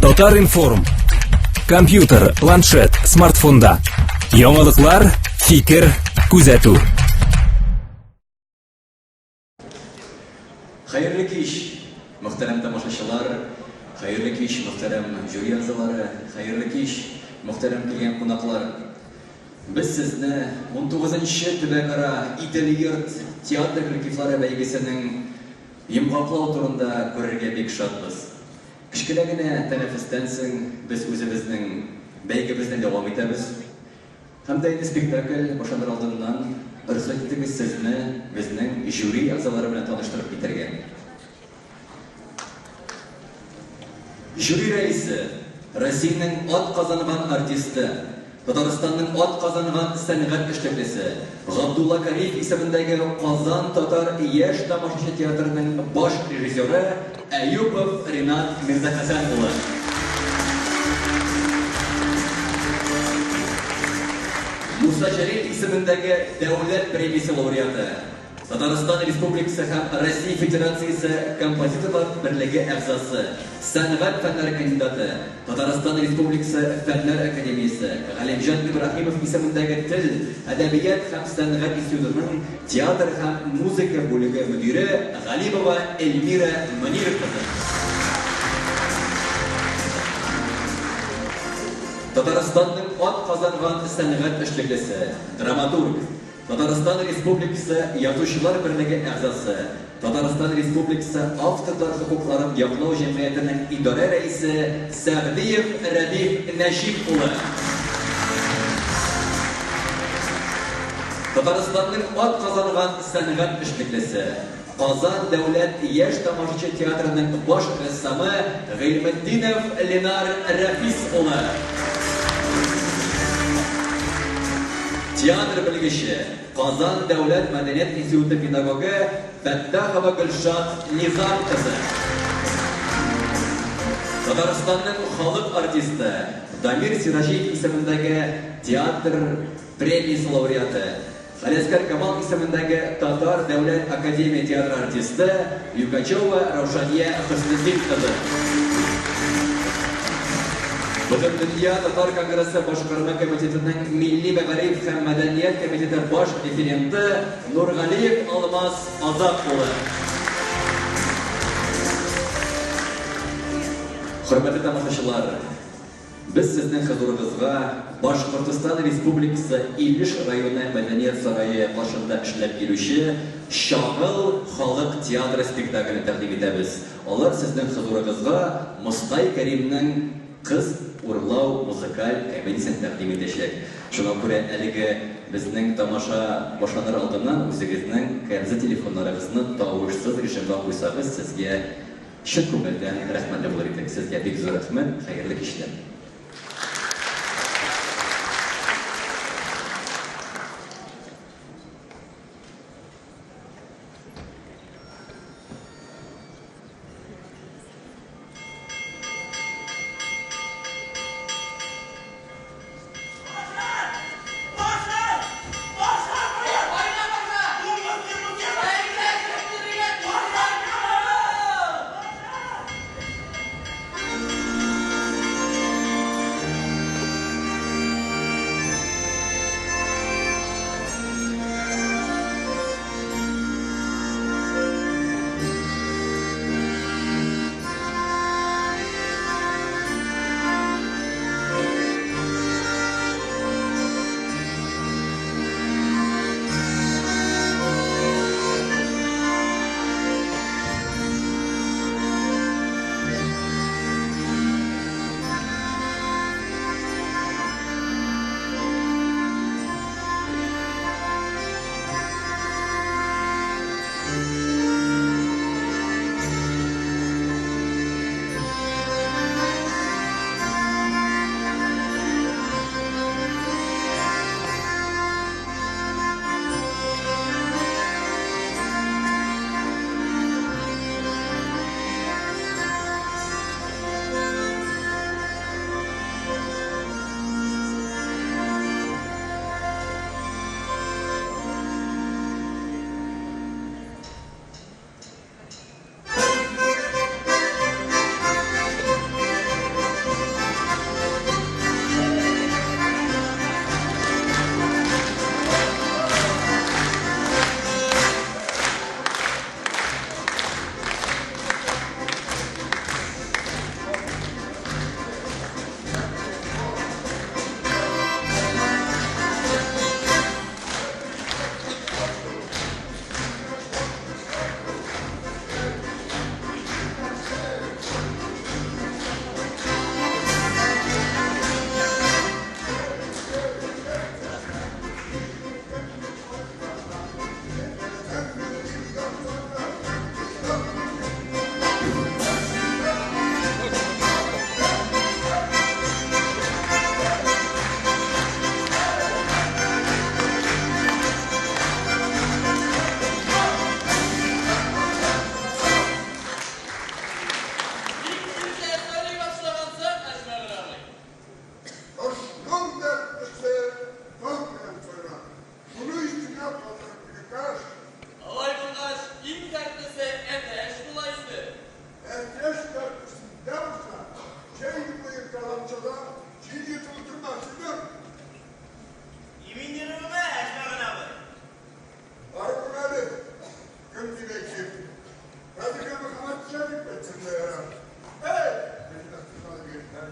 Татар-информ. Компьютер, планшет, смартфонда. Яңалыклар, фикер, күзәтү. Хәерле кич, мөхтәрәм тамашачылар, хәерле кич, мөхтәрәм жюри әгъзалары, хәерле кич, мөхтәрәм килгән кунаклар. Без сезне 19-нчы төбәкара Идел-йорт театр коллективлары бәйгесенең йомгаклау турында күрергә бик шатбыз. Кечкенә генә тәнәфестән соң без үзебезнең бәйгебезне дәвам итәбез. Һәм дә инде спектакль башланыр алдыннан рөхсәт итегез сезне безнең жюри әгъзалары белән таныштырып китәргә. Жюри рәисе, Россиянең атказанган артисты, Татарстанның атказанган сәнгать эшлеклесе, Габдулла Кариев исемендәге Казан татар яшь тамашачы театрының баш режиссеры Әюпов Ринат Мирзахәсән улы. Муса Җәлил исемендәге Дәүләт премиясе лауреаты, Татарстан Республикасы һәм Россия Федерациясе Композиторлар берлеге әгъзасы, сәнгать фәннәре кандидаты, Татарстан Республикасы Фәннәр академиясе Галимҗан Ибраһимов исемендәге тел, әдәбият һәм сәнгать институтының театр һәм музыка бүлеге мөдире Галимова Эльмира Мөнир кызы. Татарстанның атказанган сәнгать эшлеклесе, драматург, Татарстан Республикасы Язучылар берлеге әгъзасы, Татарстан Республикасы Авторлар хокукларын яклау җәмгыятенең идарә рәисе Сәгъдиев Рәдиф Нәҗип улы. Татарстанның атказанган сәнгать эшлеклесе, Казан дәүләт яшь тамашачы театрының баш рәссамы Гыйльметдинов Ленар Рәфис улы. Театр белгече, Казан дәүләт мәдәният институты педагогы Фәттахова Гөлшат Низам кызы. Татарстанның халык артисты, Дамир Сираҗиев исемендәге театр премиясе лауреаты, Галиәсгар Камал исемендәге Татар дәүләт академия театры артисты Юкачева Раушания Хөснетдин кызы. Бөтендөнья татар конгрессы башкарма комитетының милли мәгариф һәм мәдәният комитеты баш референты Нургалиев Алмаз Азат улы. Хөрмәтле тамашачылар, Без сезнең хозурыгызга Башкортостан Республикасы Илеш районы Мәдәният сарае каршында эшләп килүче Чагыл халык театры спектаклен тәкъдим итәбез. Алар сезнең хозурыгызга Мостай Кәримнең Кыз урлау музыкаль комедиясен тәкъдим итәчәк. Шуңа күрә әлеге безнең тамаша башланыр алдыннан үзегезнең кәрзэ телефоннарыгызны тавышсыз режимга куйсагыз, сезгә Чын күңелдән рәхмәтле булыр идек. Сезгә бик зур рәхмәт, хәерле кичләр.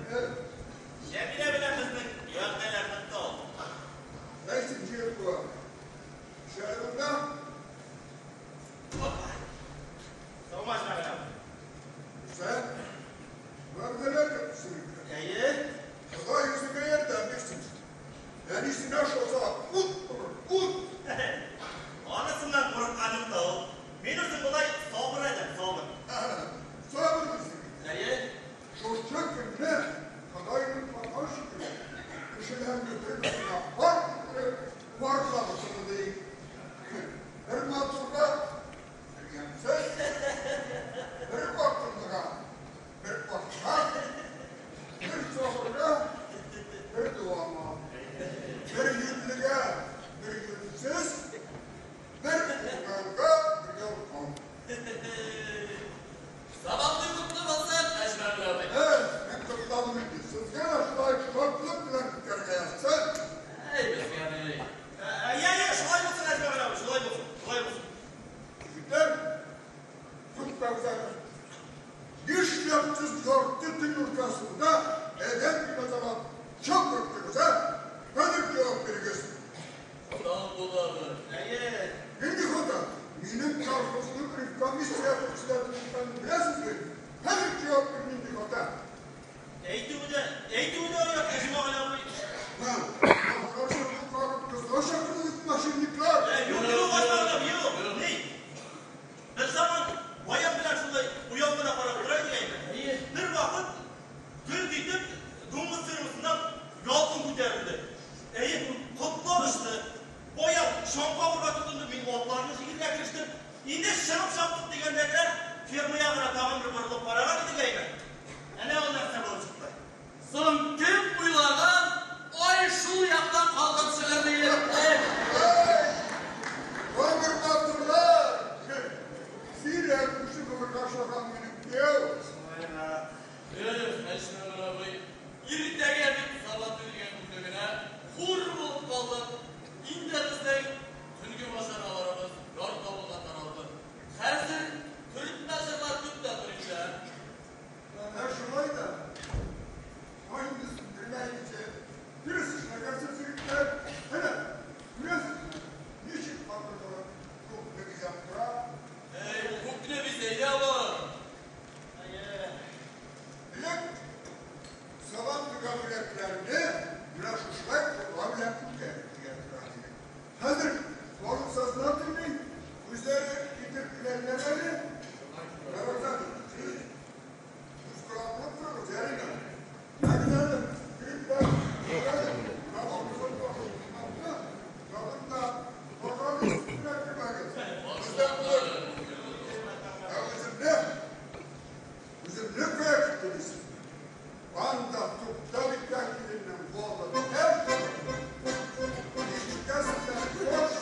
Җәмилә белән безнең вәгъдәләр нык ул. Нәрсә җыеп була? Шәрәбеңдә? Саумы, Әҗмәгыйль абый. Сән вәгъдәләр япсың икән. Әйе. Ходай үзеңә ярдәм бирсен. Әнисенә шулса ут булыр, ут! Анысыннан курыкканым да ул. Мин үзем болай сабыр адәм, сабыр. Сабыр дисең. Әйе. Шушы көнне Ходайның патша шикелле кешеләрне бер-берсенә пар китереп, парлап ди. Бер матурга, бер ямьсез, бер акыллыга, бер ахмак, бер сабырга, бер дуама, бер юньлегә, бер юньсез, бер укыганга, бер ялкау. Сабантуй котлы булсын, Әҗмәгыйль абый. Эй, мин котладым инде. Сезгә дә шулай шатлык белән көтәргә язсын. Әй, безгә ни. Әйе, әйе, шулай булсын, Әҗмәгыйль абый, шулай булсын, шулай булсын. Егетләр, туктагыз әле. Нишләп сез ярты төн уртасында адәм бимазалап чакырттыгыз, ә? Хәзер җавап бирегез. Хатаң булдымы? Әйе. Нинди хата? Минем колхозның ревкомиссия председателе икәнен беләсезме? Хәзер җавап бир, нинди хата? Әйтүе дә, әйтүе дә оят, Әҗмәгыйль абый. Һа, ахырсы бу кагып кызга чакырдыгыз, мошенниклар. Юк, юк, Әҗмәгыйль абый, юк. Ни? Бер заман баян белән шулай уяу гына карап тора идек әйме. Бер вакыт гөлт итеп дуңгыз фермасыннан ялкын күтәрелде. Әйе, котлар очты. Баян чаң кагырга тотынды, мин атларны җигергә керештем. Инде чыгып чаптык дигәндә генә ферма ягына тагын бер борылып караган идек әйме. Әнә ул нәрсә булып чыкты. Соң кем уйлаган, ай шул яктан калкып чыгыр диеп. Эй, гомер батырлар! Сирәк кеше булырга охшаган минем кияү. Эх, Әҗмәгыйль абый, иртәгә бит Сабантуй дигән көнне генә хур булып калдык. Инде безнең төнге маҗараларыбыз ярты авылга таралды. Хәзер төртмә җырлар көт тә тор инде. Ә шулай да, майны сүндермәенчә, дөрес эшләгәнсез, егетләр. Әнә, күрәсезме, ничек матур булып күкне бизәп тора. Әй, күкне бизәй дә алар. Әйе. Элек Сабантуйга бүләкләрне менә шушылай кулга белән күтәреп кия торган иде. Хәзер халык сознательный, үзләре китереп киләләр әле. Рамазан, сез күз колаклы торыгыз, ярыймы? Мәгез әле, егетләр, әле, тагын да барган өстенә кермәгез. Бездән булыр. Ә үземне кая киттегез? Анда туктап иткән киленнең кулы бетәр. Ишетәсезләр, кош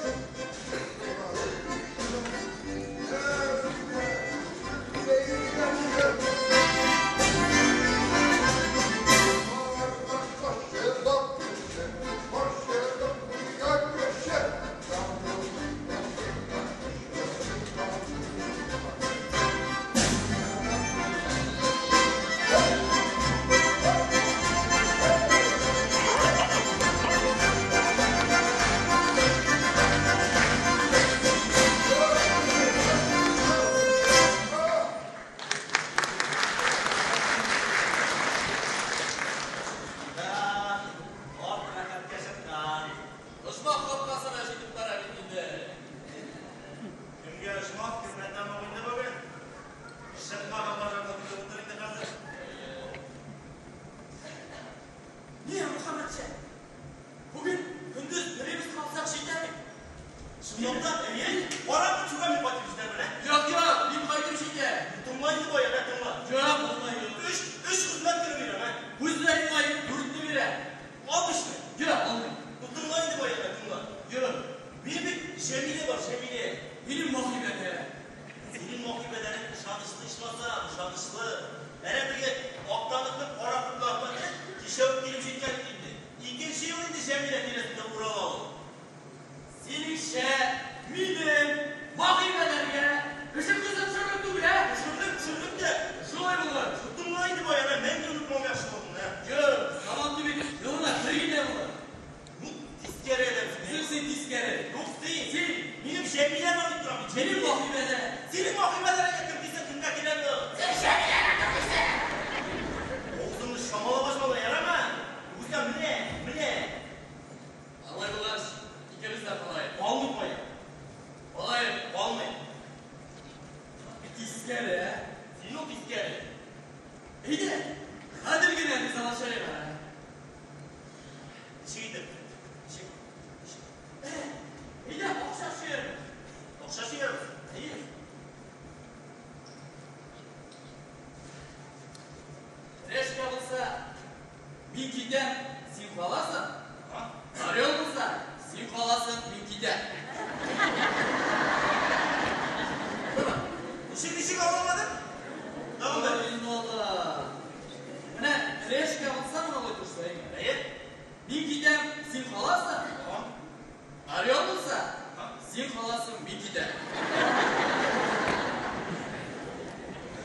төшерим әле. Ничек итеп? Ничек? Ничек? Әйдә, акча чөярбез. Акча чөярбез? Әйе. Решка булса, мин китәм, син каласың. Орел булса, син каласың, мин китәм. Ничек, ничек аңламадым? Тагын бер. Ой, надан. Менә решка булса, малай торса, Әйе. Мин китәм, син каласың. Орел булса, син каласың, мин китәм.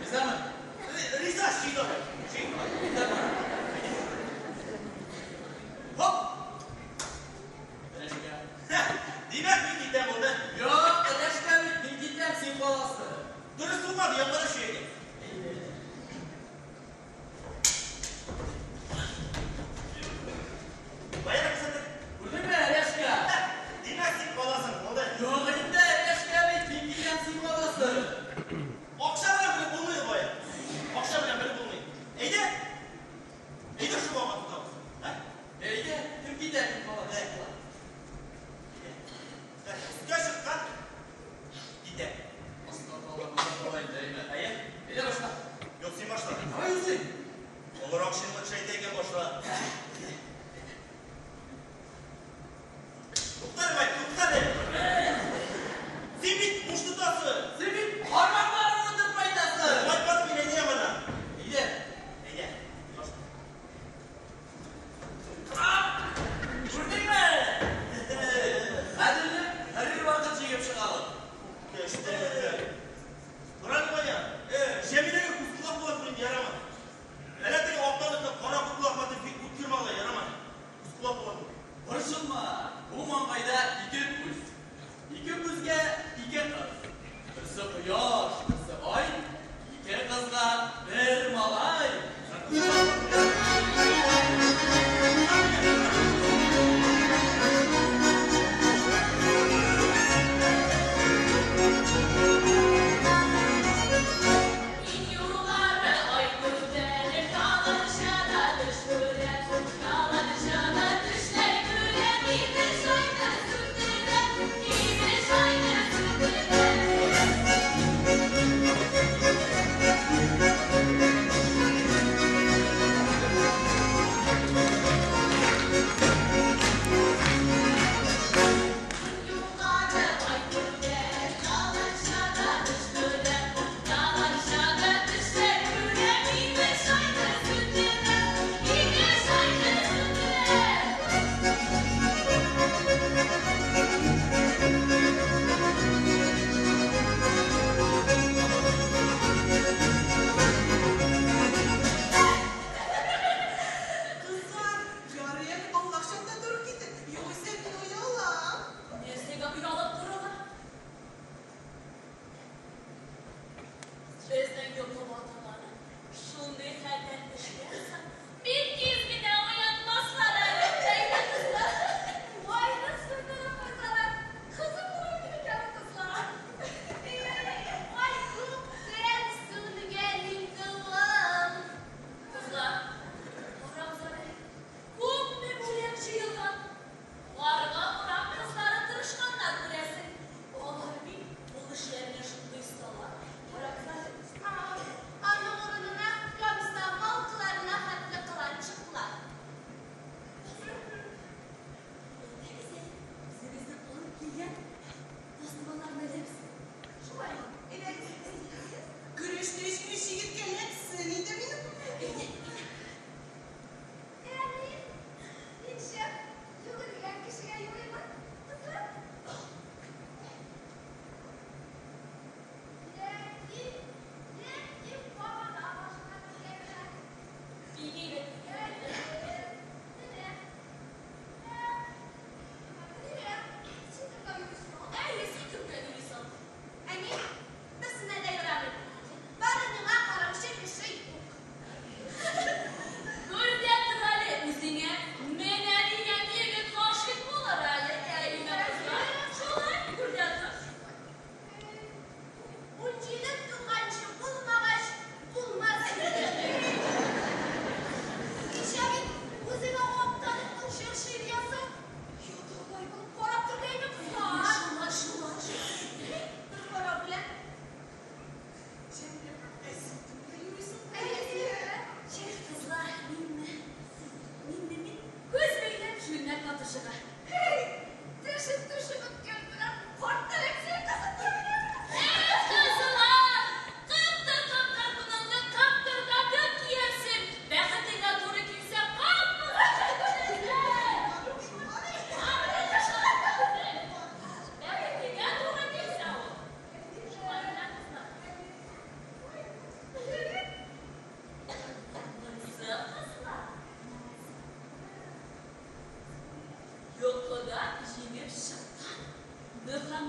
Ризамы? Риза, чөй давай. Чөй. Хоп! Решка. Димәк, мин китәм булды. Юк, решка бит, мин китәм, син каласың. Дөрес булмады, яңадан чөйгә. Баян күрсәтер. Күрдеңме, решка? Димәк, син каласың, булды. Юк инде, решка бит, мин китәм, син каласың. Акча белән белеп булмый бая. Акча белән белеп булмый. Әйдә. Әйдә шу бага тотабыз. Ә? Әйдә, кем китә, кем кала? Өскә чыккан китә. Аска кала, монда кала инде, әйме. Әйе. Әйдә башла. Юк, син башла. Давай үзең. Олырак шинлы кеше әйтә икән, башла. Туктале, бай, туктале. Син бит буш тотасың. Син бит бармакларыңны тотып әйтәсең. Кайтмадым мин, әйдә яңадан. Әйдә. Әйдә. Башла. Күрдеңме? Гаделлек һәрвакыт җиңеп чыга. Кәштә. Нурали бая. Җәмиләгә күз колак була күренде, ярамады. Әле теге актаныкта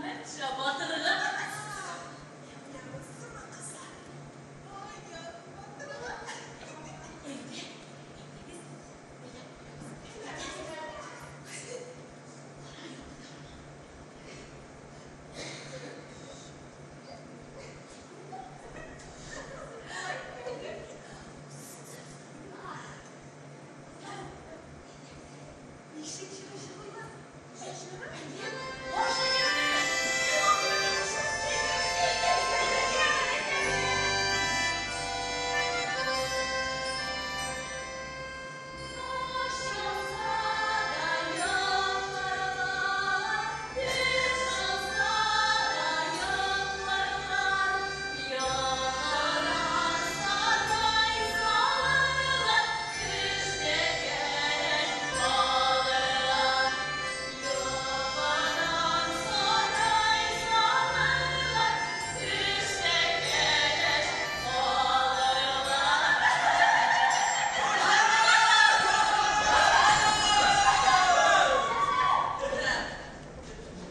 Мунча батырырга. Кызлар. Ай, батырырга. Әйдә, әйдәгез. Ничек чыгышлыйлар?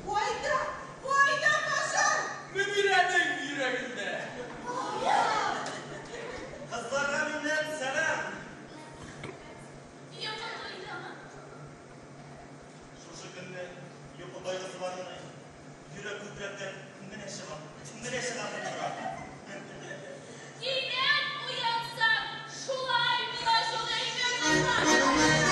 Кайда? Кайда пожар? Мөнирәнең йөрәгендә. Кызларга миннән сәлам. Шушы көнне йокы кайгысы бармыни? Йөрәк күкрәктән менә чыга, менә чыга дип тора. Кинәт уянсам, шулай була шул әйбер.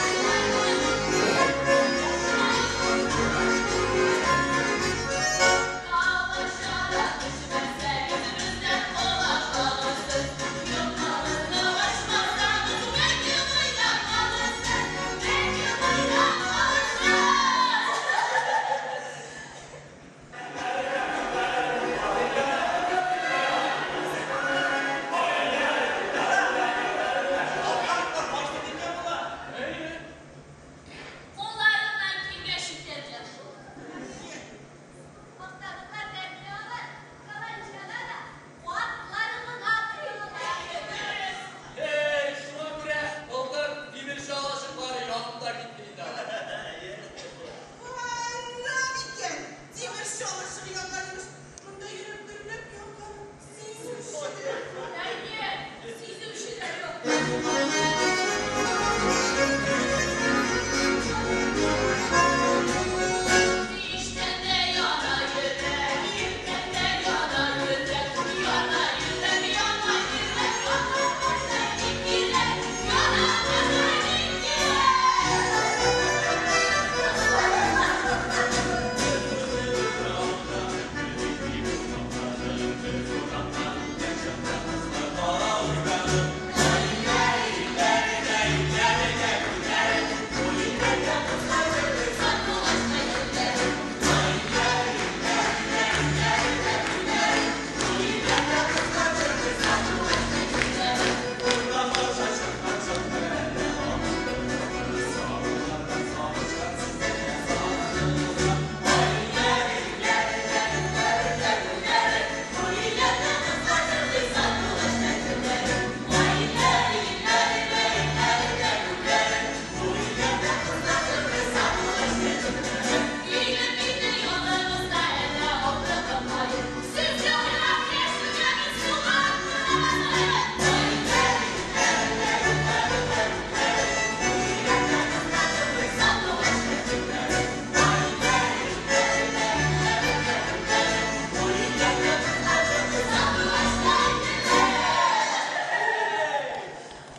Алкан башны киткән була. Кулларыннан килгән итәрләр шул. Мактадыклар дәртле алар, каланчада да атлары гына тыелалар. Эй, шуңа күрә былтыр тимерче алачыклары янып та китте инде алар. Ана микән? Тимерче алачыгы янган имеш. Монда йөрәк дөрләп янган. Сизүче. Әйе, сизүче дә юк. Кичтән дә яна йөрәк, иртән дә яна йөрәк, яна йөрәк, яна йөрәк, яна бик кирәк, яна бик кирәк.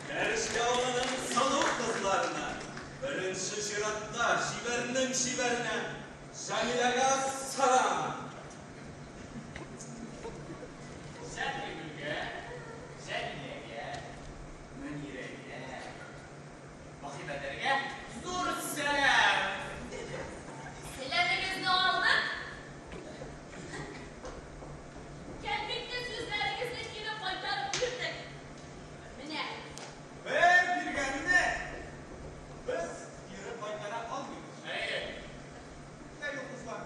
Дәрескә авылының сылу кызларына, беренче чиратта чибәрнең чибәренә, Җәмиләгә сәлам. Сәфигөлгә, Җәмиләгә, Мөнирәгә, Маһибәдәргә зур сәлам. Сәламегезне алдык. Кәнфитне сүзләрегезне кире кайтарып бирдек. Менә. Бер биргәнне без кире кайтара алмыйбыз. Әйе. Әй, кызлар.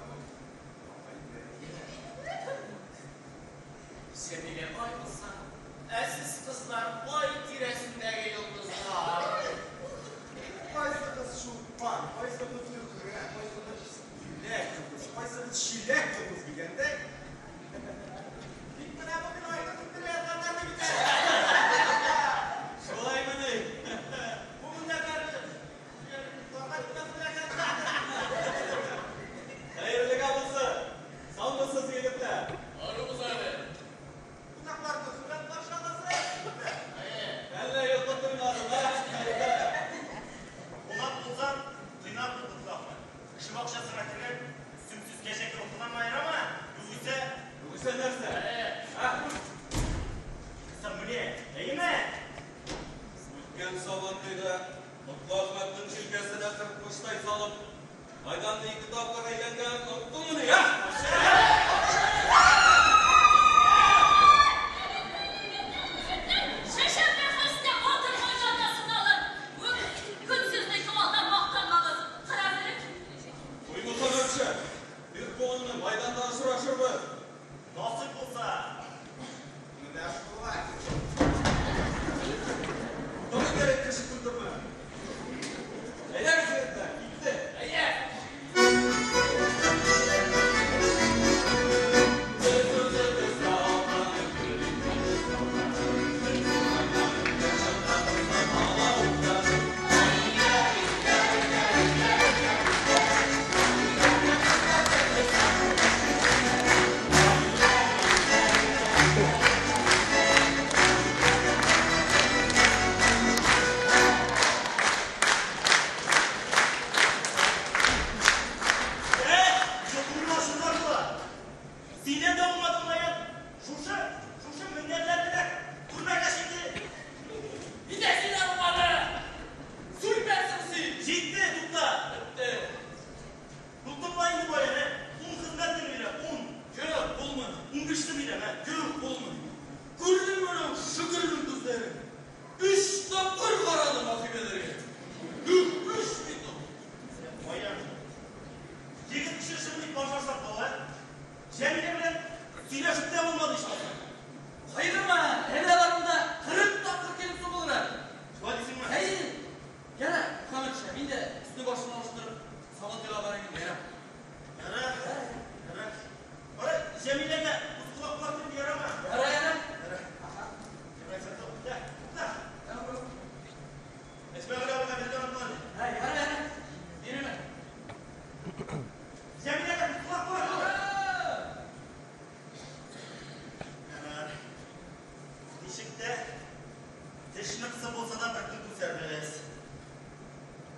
да, Котлы Әхмәтнең җилкәсенә сырткычтай салып, Майданны ике тапкыр әйләнгәнен оныттыңмыни, ә? Шешәмне хәстә калдырган җазасын алыр. Көнсезне югалта мактанмагыз. Кыразырык. Куй, Мөхәммәтша, бир кулыңны, Майданда очрашырбыз. Насыйп булса. Менә шулай. Тагын кәрәк кеше көлдермә. Әйдәгез, егетләр, китте. Әйе. Э, шундыйлар була. Синнән дә булмады маян. Шушы, шушы меңнәрләр генә күрмәгәч инде. Нидә синнән булмады? Сүлпәнсең син. Җитте, тукта. Бетте. Туктатма инде баян, ә. 10 хезмәтне бирәм, 10. Юк, булмый. 15-не бирәм, ә. Юк, булмый. Күрдем моның Шөкернең күзләрен. Өч тапкыр карадым Ахибәдәргә. Юк, өч бит ул. Син баян. Егет кеше шундый пожар саклау, ә. Җәмилә белән сөйләшеп тә булмады ичмасам. Кайгырма, әле алар монда 40 тапкыр килеп сугылыр әле. Шулай дисеңме? Әйе. Яра, Мөхәммәтша, мин дә өстне башын алыштырып, Сабантуйга барайым инде, яра. Яра, яра. Бара, Җәмиләгә күз колак була күреп ярама. Яра, яра. Яра. Яра, тукта, тукта. Әсмәгөл абыйга биргән атлар. Һә, яра, яра. Бирәме? Җәмиләгә күз колак була күр. Ярар. Ничек тә теш ныксы булса да бер көн күтәрмәс.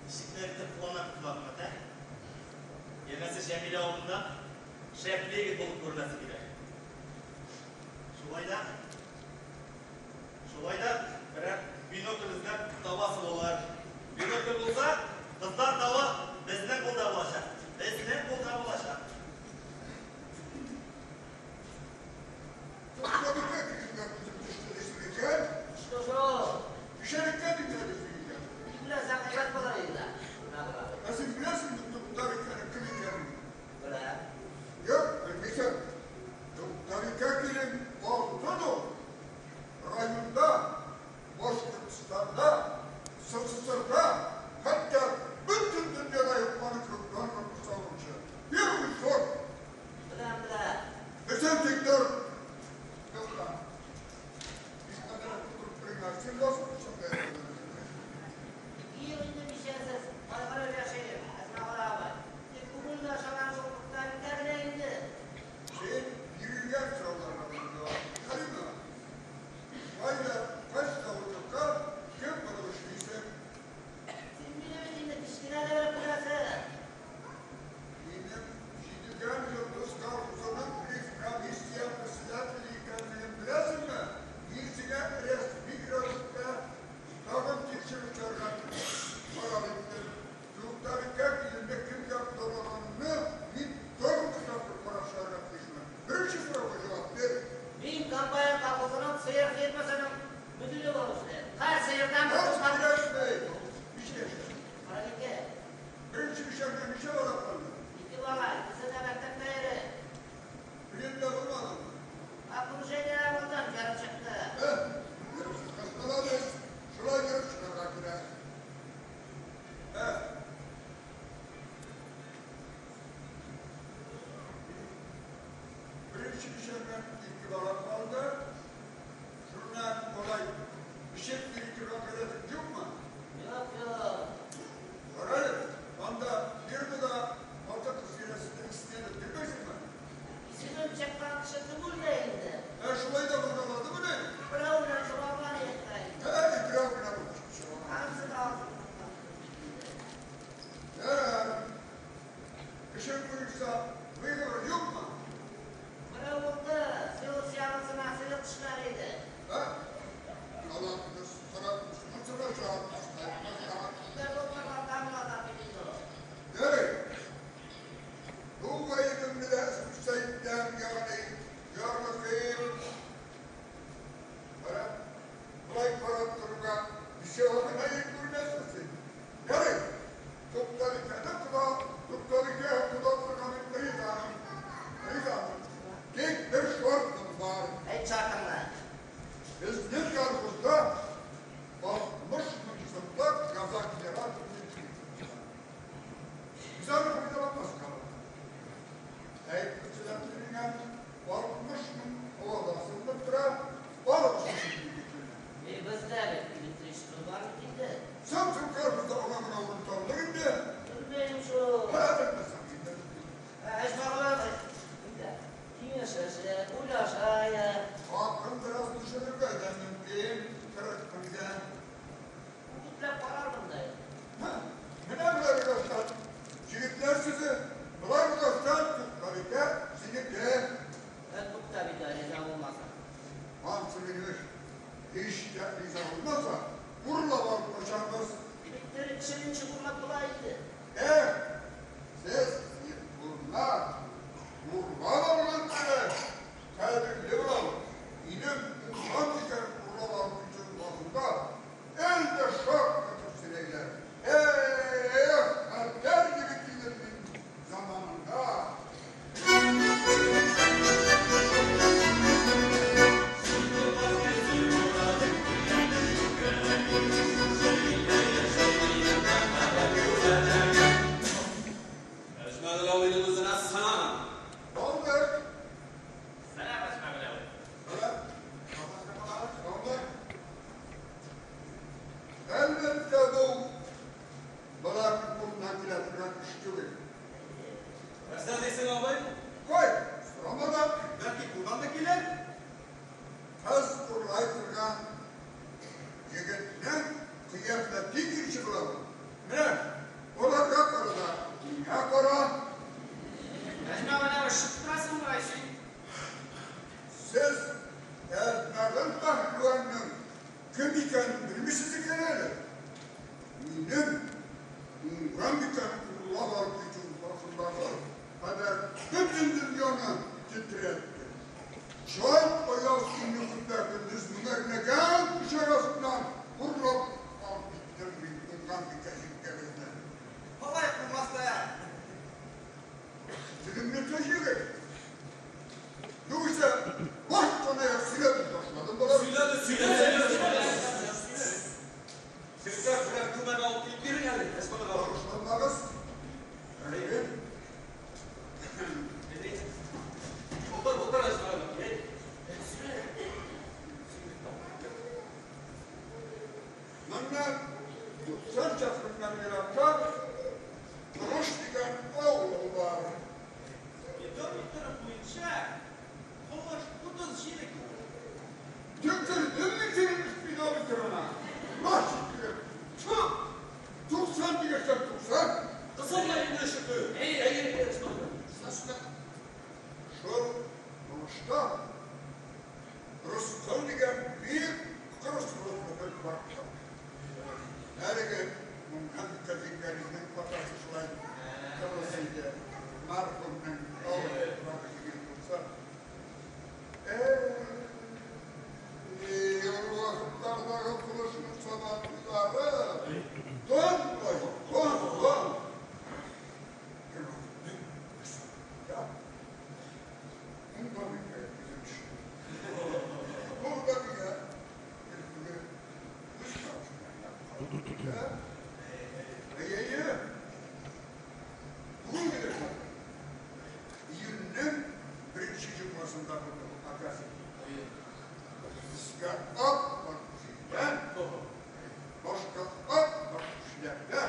Ничек тә итеп кулына кулакмат, ә? Янәсе Җәмилә алдында шәпле егет булып күренәсе килә. Шулай да, шулай да берәр бинокль эзләп табасы булыр. Бинокль булса, кызлар тавы безнең кулда булачак. Безнең кулда булачак. Туктабикә дигәнгә күзем төште дисең икән, Что шул? кишәрлеккә дигән дисең икән. Беләсәң әйбәт булыр инде. Ә син беләсеңме Туктабикәнең кем икәнен? Беләм. Юк, белмисең. кешене ничек урлап була инде? Эх, сез урлар, урлап алган кеше кадерле була. Минем уңган икән урлап алып китү хакында әле дә шаккатып сөйләйләр. Эх, хәтәр егет идем мин заманында. Әҗмәгөл абыйның үзенә сынамын. Oldu. Сәлам, Әҗмәгөл абый. Oldu. Әлбәттә бу боларның кулыннан килә торган эш түгел. Нәрсә дисең, абый? Кой, сорама да. Бәлки кулдан да килер? Кыз урлай торган егетнең кыяфәте икенче була. Менә аларга кара да, миңа кара. Әҗмәгөл абый, шып торасың бугай син. Сез Әҗмәгөл пәһлеванның кем икәнен белмисез икән әле. Минем уңган икән урлап алып китү хакындагы хәбәр бөтен дөньяны тетрәтте. Чай аяз көнне көпә-көндез меңәрләгән кеше арасыннан урлап алып киттем мин уңган бикә җиңгәбезне. Алай булмас та. Телеңне тый, егет. Югыйсә, баштанаяк сөйләп ташладым болар. Сөйләде, сөйләде. Сезгә берәр күмәк алып килеп бирин әле, Әҗмәгөл абый. Ташламагыз. Әйе. Утыр, утыр, Әҗмәгөл абый. Моннан 90 чакрымнан еракта Торыш дигән авыл бар. Спидометр буенча кош 37 километр. Төкердем мин синең спидометрыңа. Баш иттереп. Тфу! 90 дигәчәк 90. Кысылма инде шөкер. Әй, Әйе, Әҗмәгөл абый. Шунда. Шул Торышта Рыскул дигән бик кырыс холыклы бер карт бар. Әлеге уңган җиңгәбезнең атасы шулай кырыс иде. Мәрхүмнең авыр туфрагы җиңел булса. Эй, ул вакытлардагы кылычның сабантуйлары тон тон тон. Бервакытны Рыскулга уңган бикә килеп төште. Ул да миңа төлкегә үз тавышын карады. Әйе, әйе. Бүген генә шул. Июньнең беренче җомгасында булды бу оказия. Өскә ап-ак җилән, башка ап-ак эшләпә.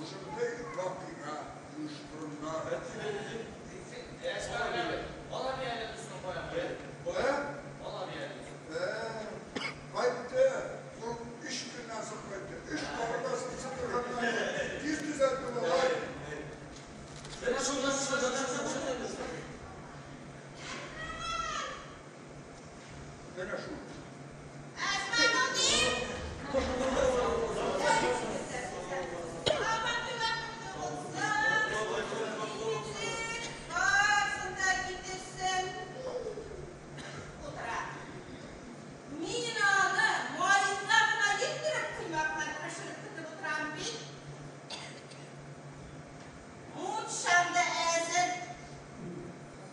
Шушындый вакыйга оештырганнар. Кайтты, ул өч көннән соң кайтты. Өч кабыргасын сындырганнар. Тиз төзәлде малай. Менә шул. Мин аны майында гына йөздереп коймаклар пешереп көтеп утырам бит. Мунчам да әзер.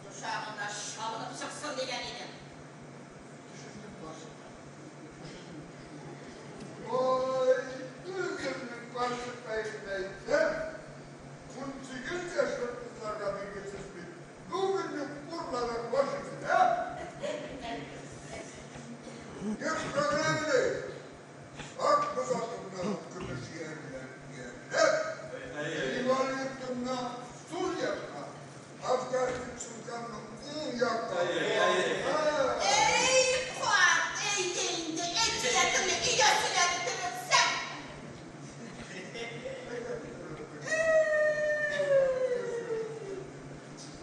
Кушагында чабынып чыксын дигән идем. Ой, үземнең карчыккаемны әйтсәм, 18 яшьлек кызларга биргесез бит. Бүгеннең урларга баш исен, ә? Кем программы? Ак боз атымны көмеш иярләп, иярләп, Ливан йортымны сул якка, Авгарин сумкамны уң якка. Эй, карт, әйдә инде, әкиятеңне өйдә сөйләп бетерерсең.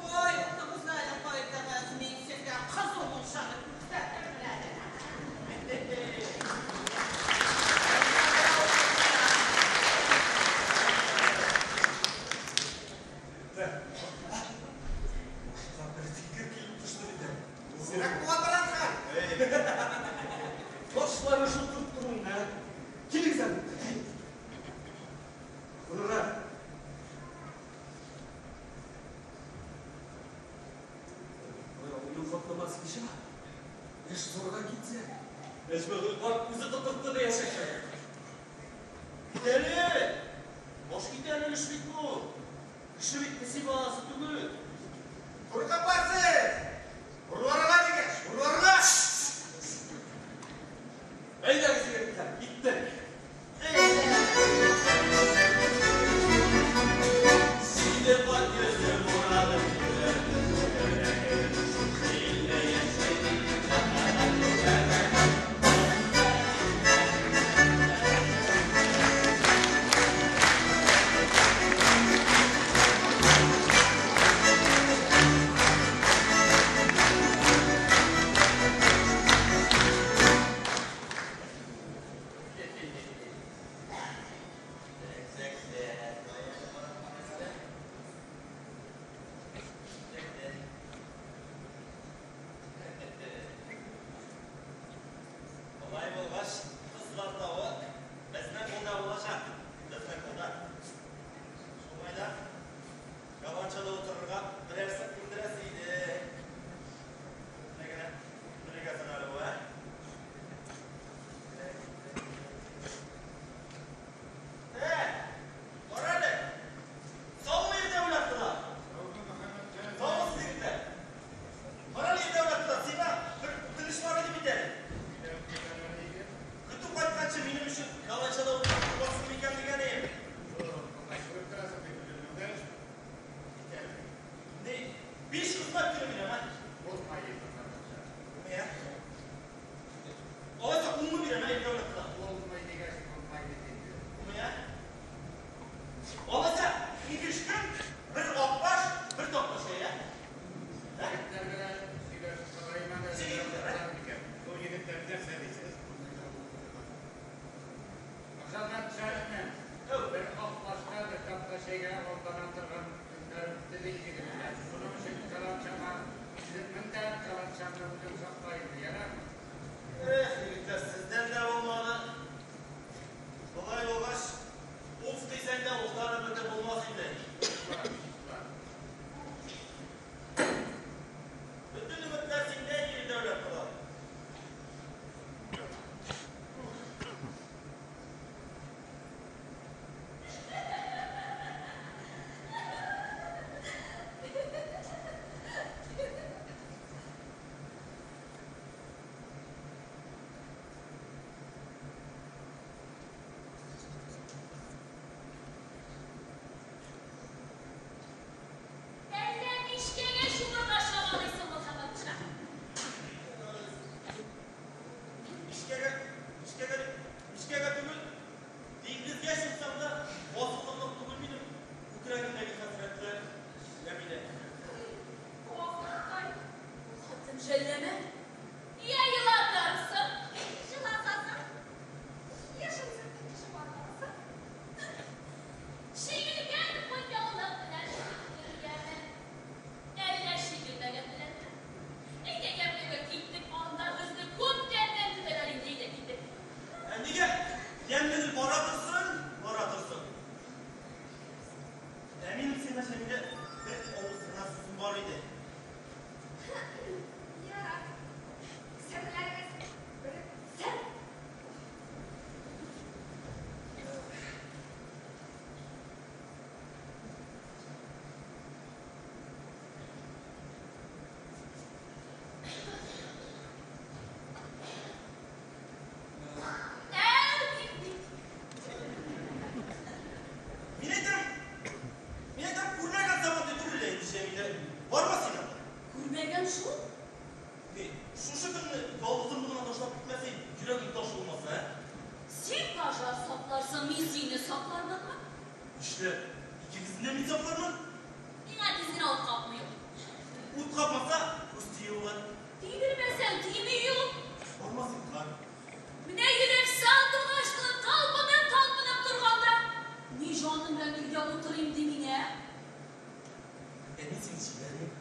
Кайттыгыз әле, кайттыгыз, мин сезгә кызу мунчаны күрсәтермен әле. Башка бер фикер килеп төште бит әле. Сирәк була торган хәл. Башлары шылтырып торуың, ә? Килегез әле. Гөлнара. Уен катламас кеше бар. Эш зурга китсә. Әҗмәгөл карт үзе тотыртты диячәкләр. Китәле! Баш китәрлек эш бит бу. Кеше бит песи баласы түгел. Куркып барсыз! Урларга дигәч, урларга! Әйдәгез, егетләр, киттек. Җиде кат йөзем урадым. Илле яши. сиңа Җәмилә бер авыз гына сүзем бар иде. Ярар. Серләрегез бер сер. Әү, бик. Мин әйтәм, мин әйтәм, күрмәгән заман дип түгел инде, Җәмилә. Барма син анда. Күрмәгән шул. Ни, шушы көнне ялгызымны гына ташлап китмәсәң, йөрәгем таш булмаса, ә? Син пожар сакларсың, мин сине саклармынмы? Нишләп? Икегезне дә мин саклармын. Миңа тиз генә ут капмый ул. Ут капмаса, күз тиюе бар. Тидермәсәң, тими ул. Барма син, бар. Менә йөрәк сандугачлы талпынып-талпынып торганда, ни җаным белән өйдә утырыйм ди мин, ә? Ә мин сине җибәрмим.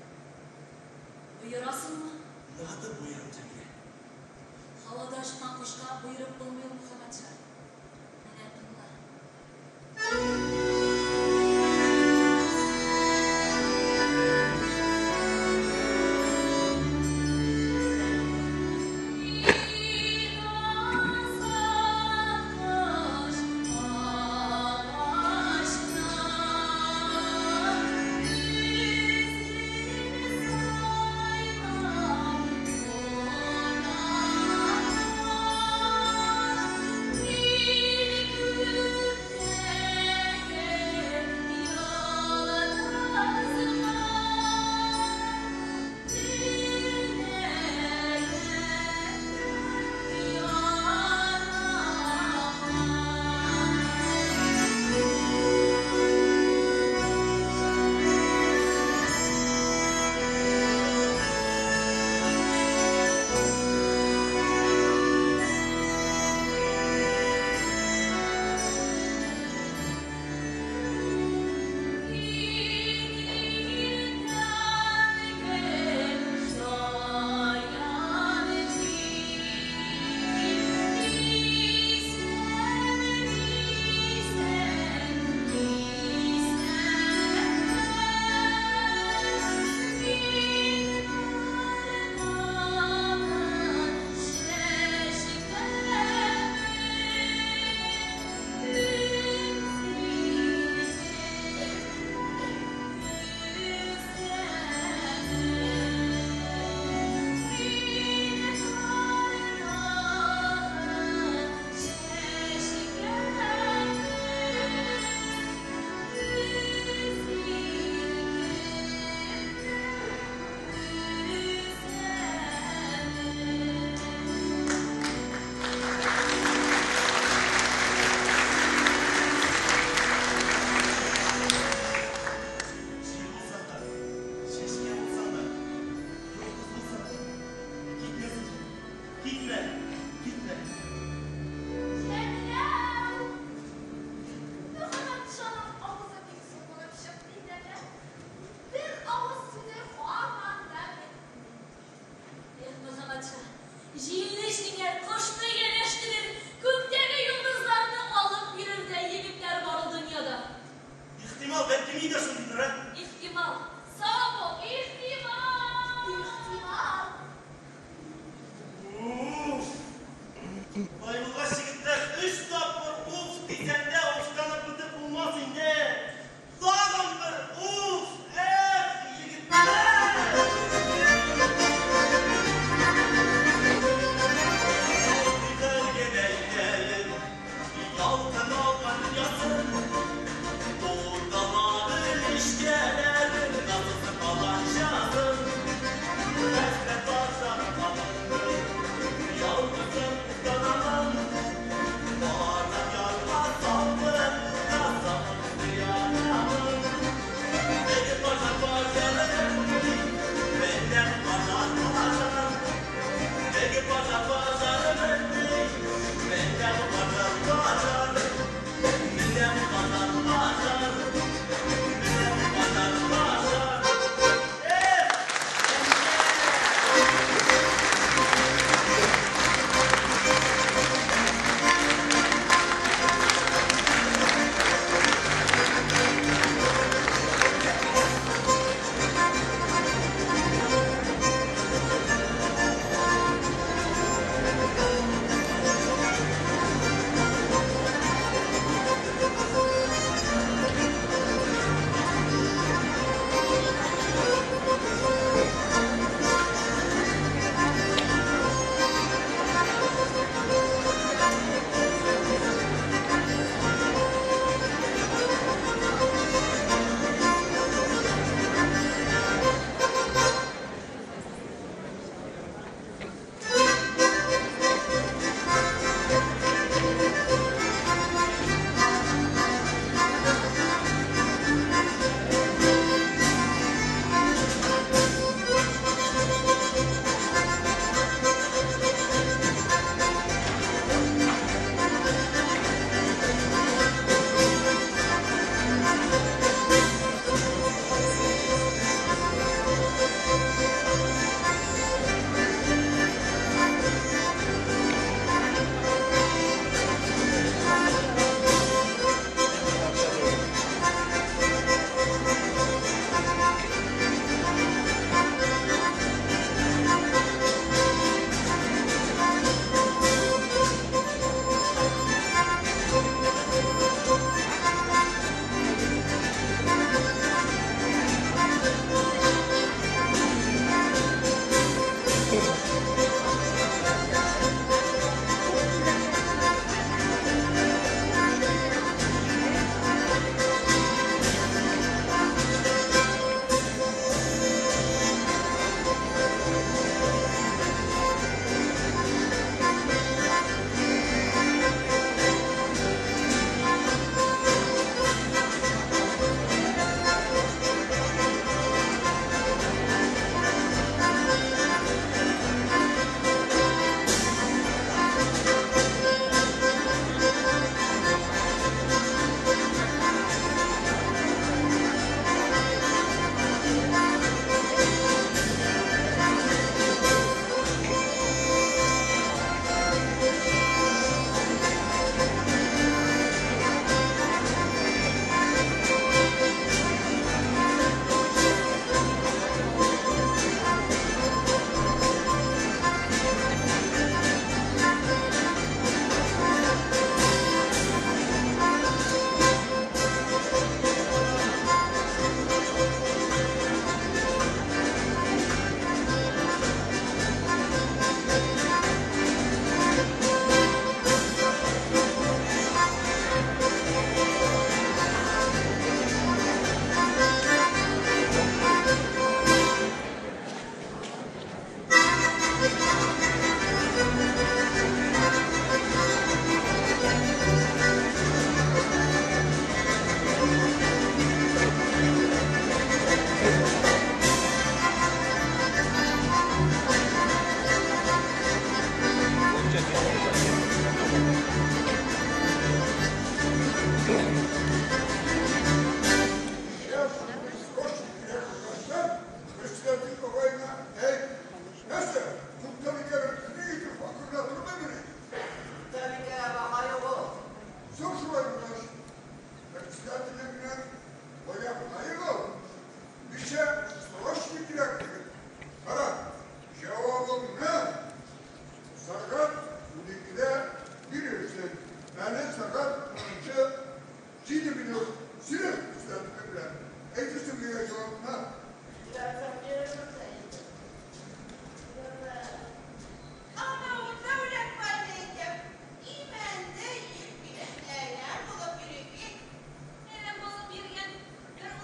Боерасыңмы? Ныгытып боерам, Җәмилә. Һавада очкан кошка боерып булмый ул, Мөхәммәтша. Менә тыңла. Председателеңнең аягына егыл. Ничә срочно кирәклеген. Кара, җавабыңны сәгать 12-дә бирерсең. Әле сәгать унынчы җиде минут синең председателең белән. Әйтерсең миңа җавапны. Бирсәм бирермен дә инде. Бирермен. Анау Дәүләтбайны әйтәм, имәнде ир килә, әрәм булып йөри бит. Әрәм булып йөргән бер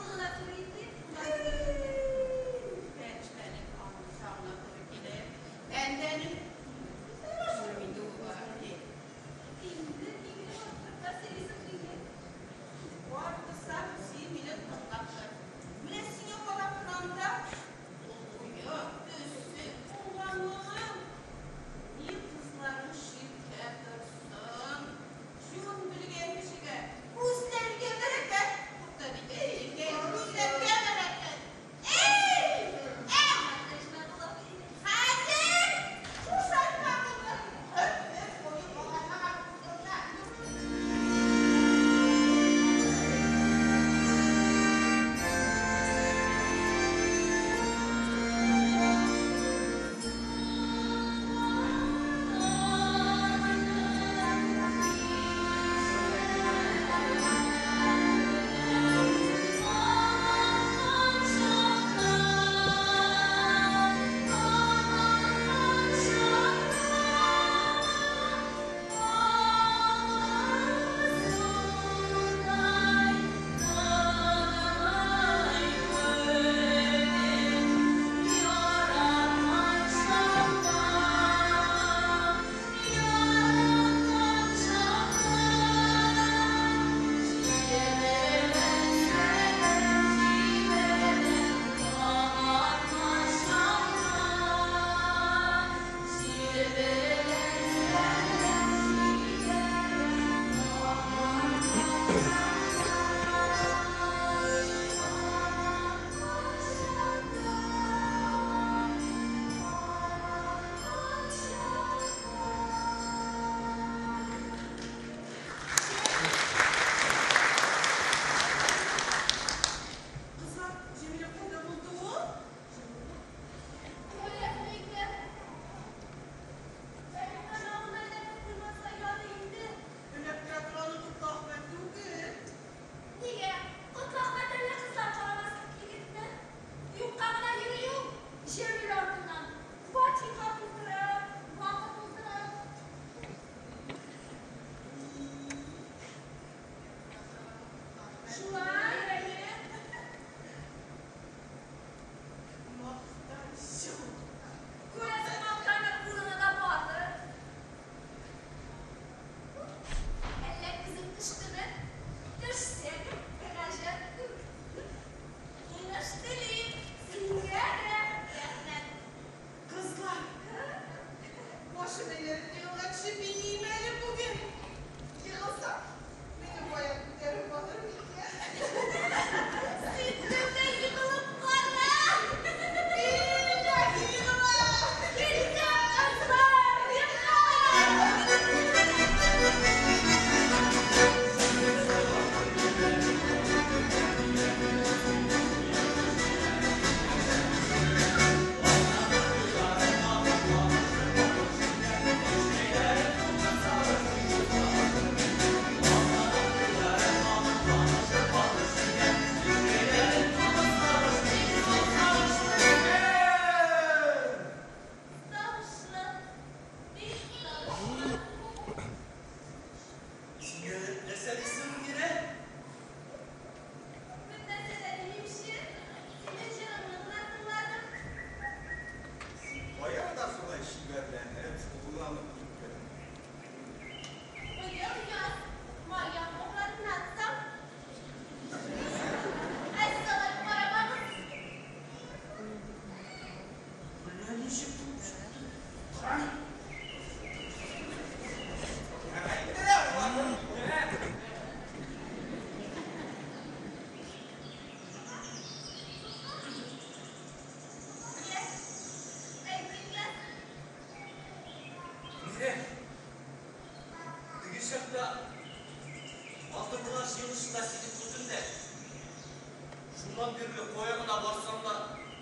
Шуннан бирле кая гына барсам да,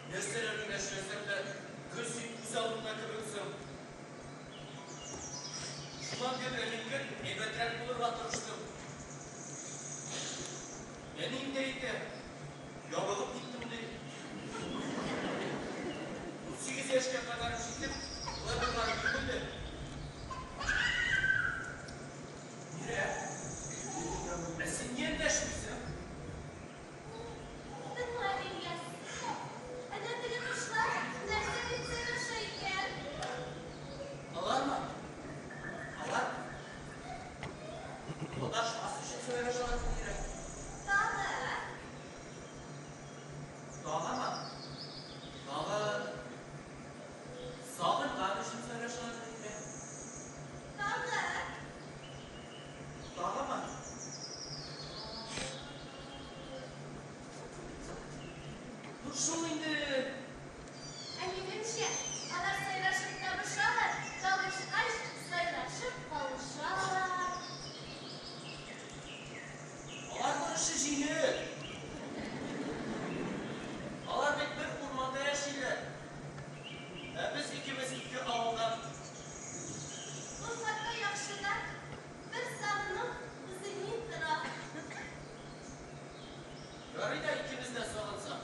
нәрсәләр генә эшләсәм дә, гел син күз алдымда кебексең. Шуннан бирле мин гел әйбәтрәк булырга тырыштым. Әнием дә әйтә, ябыгып киттем ди. 38 яшькә кадәр җитеп, болай булганы юк иде. Мирә, ә син ни эндәшмисең? Тыңла, Ильяс. Әнә теге кошлар нәрсә дип сайраша икән? Алармы? Алар? Адашмас өчен сайрашалар, Мөнирә. Тагы? Тагымы? Тагы сагынган өчен сайрашалар, Мөнирә. Тагы? Тагымы? Ну шул инде. Ә минемчә, алар сайрашып табышалар, табышкач, сайрашып кавышалар. Аларның эше җиңел. Алар бит бер урманда яшиләр. Ә без икебез ике авылдан. Ул хатта яхшы да, бер сагыну үзе ни тора. Ярый да икебез дә сагынсак.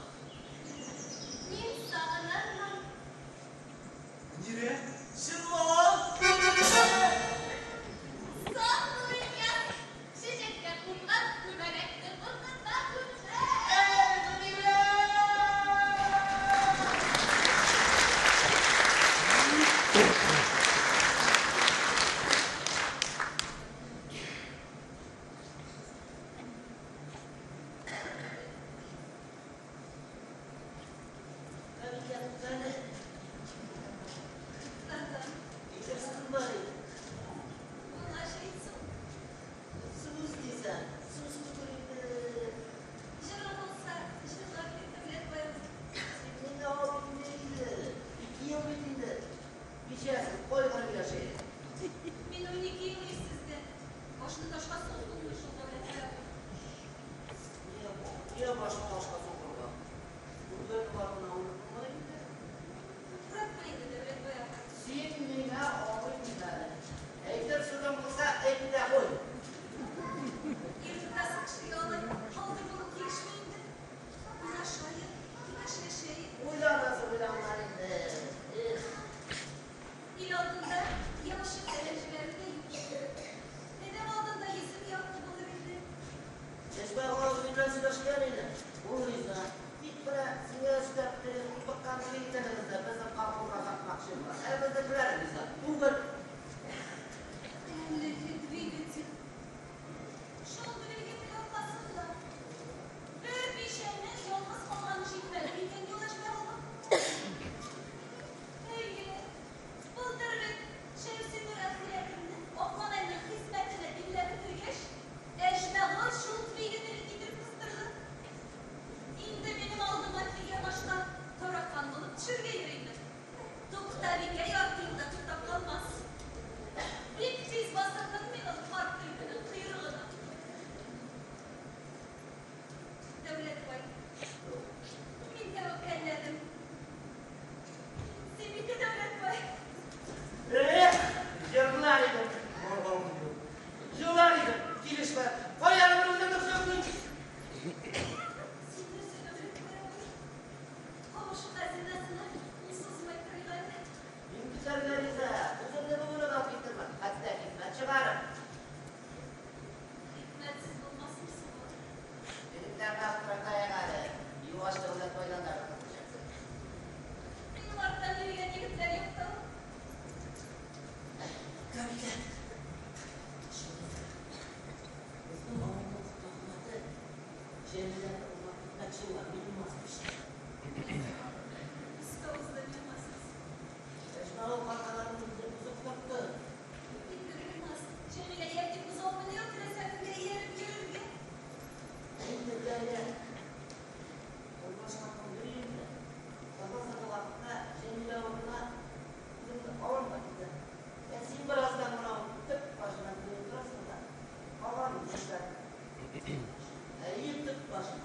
Мин сагынырмын. Мөнирә, чынлап! Сак бул, Ильяс. Чәчәккә кунган күбәләкне куркыта күрмә. Әй, Мөнирә! Кабикә, туктале. Туктадым. Әйтер сүзем бар иде. Булгач әйт соң. Сүз дисәң, сүз түгел инде. Җырың булса, җырлап бир, Дәүләтбай абый. Син мине абыем инде. Ике ел бит инде. Бичәсез, кайгырып яши. Мин 12 ел ирсездә. Башны ташка сугып булмый шул, Дәүләтбай абый. Нигә, нигә башны ташка сугырга? Үлгән барына үлеп булмый инде. Туктатма инде, Дәүләтбай абый. Син миңа абый димәдең. Әйтер сүзең булса, әйт тә куй. Ир тотасы кешегә алай калдыр булу килешми инде. Уйлашаек, киңәшләшәек. Уйланасы уйланган инде. Эх. Ил алдында ялчы-фәлән җибәрү дә юк. Адәм алдында йөзем якты булыр инде. Чәчмә абый белән сөйләшкән иде. Ул риза. Тик менә сиңа өстәп теге купыккан двигателегезне безнең колхозга сатмакчы була. Ә безнекеләр риза түгел. Әлеге двигатель. Шул двигатель аркасында бер бичәнең ялгыз калганы җитмәде микән юләр булып? Әйе, былтыр бит Шәмсинур әхирәтемне Акманайның хезмәтенә димләп бетергәч, Әҗмәгыл шул двигателен китереп кыстырды. Инде минем алдыма килгән башка таракан булып төшәргә йөриме? Туктабикә ярты юлда туктап калмас. Бик тиз басырмын мин ул карт төлкенең койрыгына. Дәүләтбай, мин тәвәккәлләдем. Синеке, Дәүләтбай. Эх, җырлар идем. Җырлар идем. Килешмә. Кая бер үзеңне сөйлим. Син нәрсә, Дәүләтбай абый? Кавышу хәзинәсенә кул сузмый торыйк әле. Мин китәргә риза. Үземне бүген үк алып китермен. Хәтта хикмәт чыгарып. Хикмәтсез булмасмы соң ул? Егетләрне аптыратайык әле. Юаш Дәүләтбайдан да котылачаксың. Минем арттан йөргән егетләр юк та ул. Кабикә. Безнең авылның хөкүмәте Җәмиләне урлап китмәкче була, минем ваз кичте. Өскә узды миңа сүз. Әҗмәгыл каргаларның үзен үзе котыртты. Инде булмас. Җәмилә яки бозау менә теләсә кемгә ияреп йөрергә. Инде дәле. Урлашкан йөри инде. Саба-саба вакытта Җәмилә урынына үзеңне авырга китә. Ә син бераздан гына төп башына менеп торасың да, калган эшләр. Әйе, төп башына.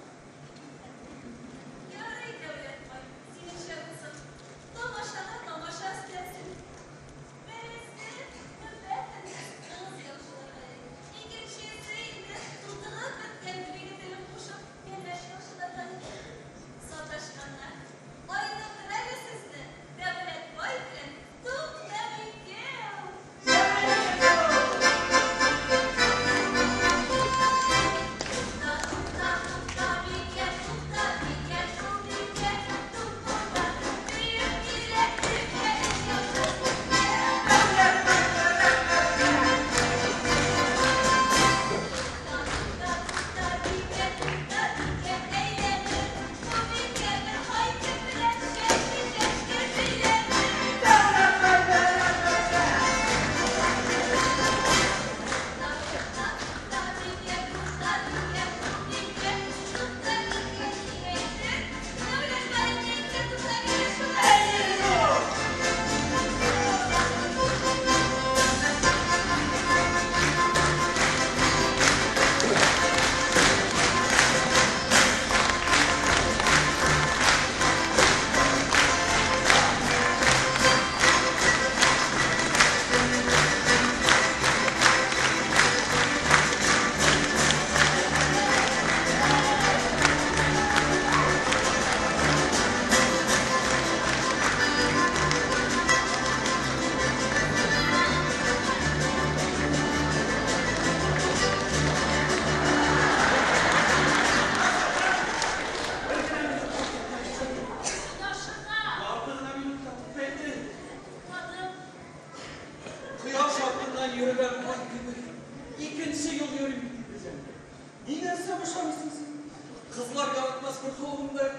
Кызлар яратмас бер холыгым да юк.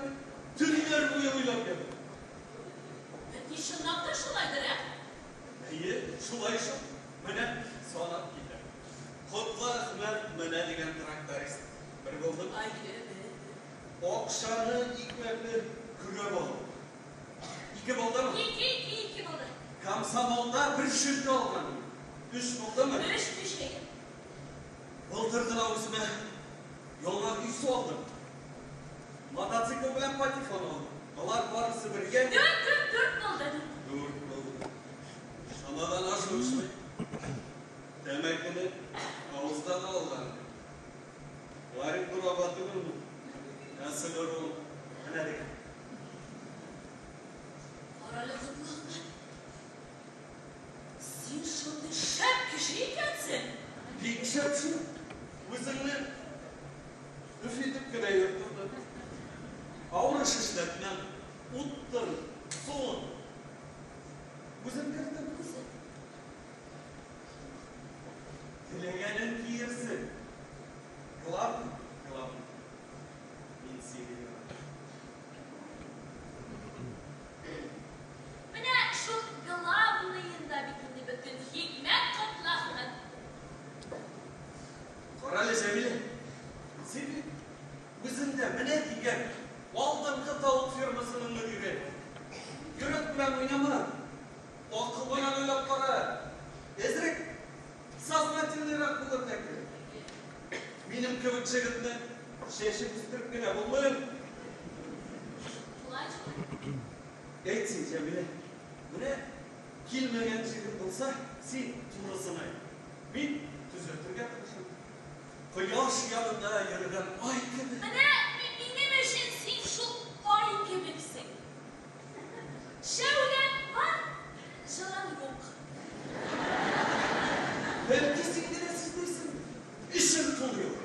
Төннәр буе уйлап йөрдем. Бәлки чынлап та шулайдыр, ә? Әйе, шулай шул. Менә санап китәм. Котлы Әхмәт менә дигән тракторист. Бер булдым. Әйе, бер. Акчаны, икмәкне көрәп алып. Ике булдымы? Ике, ике, ике булды. Комсомолда бер шелтә алган. Өч булдымы? Өч, өч, әйе. Былтыр гына үземә яңа өй салдым. Мотоцикл белән патефон алдым. Алар барысы бергә. Дүрт, дүрт, дүрт булды. Дүрт булды. Чамадан ашып эчмим. Тәмәкене авызда да алган. Ларик Бураба түгелме? Ә сыгыр ул. Менә дигән. Карале, Котлы Әхмәт. Син шундый шәп кеше икәнсең. Бик шәп шул. Үзеңне өф итеп кенә йөртү. Авыр эш эшләтмәм. Уттыр, суын. Үзем кертәм. Үзем. Теләгәнен киерсең. Главный, главный. Мин сине яратам. Менә шул главныенда бит инде бөтен хикмәт, Котлы Әхмәт. Карале, Җәмилә. Син бит үзең дә менә дигән алдынгы тавык фермасының мөдире. Йөрәк белән уйнама. Акыл белән уйлап кара. Әзрәк сознательныйрак булырга кирәк. Минем кебек җегетне чәчеп үстереп кенә булмый. Шулай, шулай. Әйт син, Җәмилә. Менә килмәгән җирем булса, син турысын әйт. Мин төзәтергә тырышам. Кояш янында йөргән ай кебек. Менә минем өчен син шул ай кебексең. Шәүләң бар, җылың юк. Бәлки син генә сизмисең, эчем тулы юк.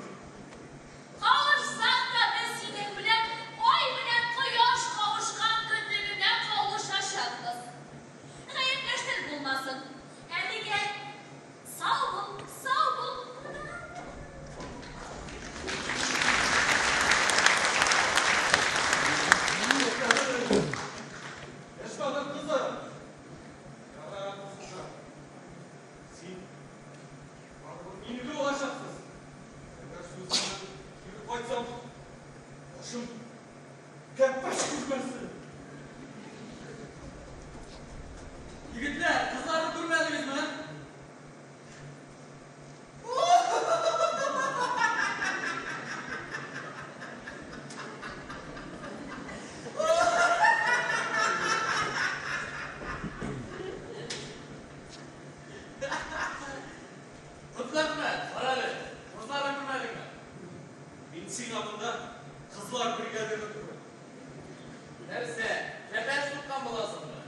Кавышсак та без синең белән ай белән кояш кавышкан көнне генә кавышачакбыз. Гаепләштер булмасын. Әлегә сау бул, сау бул. Эшмәгән кызы. Ярар, кызым. Син барыбер минеке булачаксыз. Әгәр сүзеңнән кире кайтсам, башым кәпәч күрмәсен. Егетләр, кызларны күрмәдегезме? Котлы Әхмәт, карале, кызларны күрмәдеңме? Мин сиңа монда кызлар бригадиры түгел. Нәрсә, кәпәч суккан буласыңмы?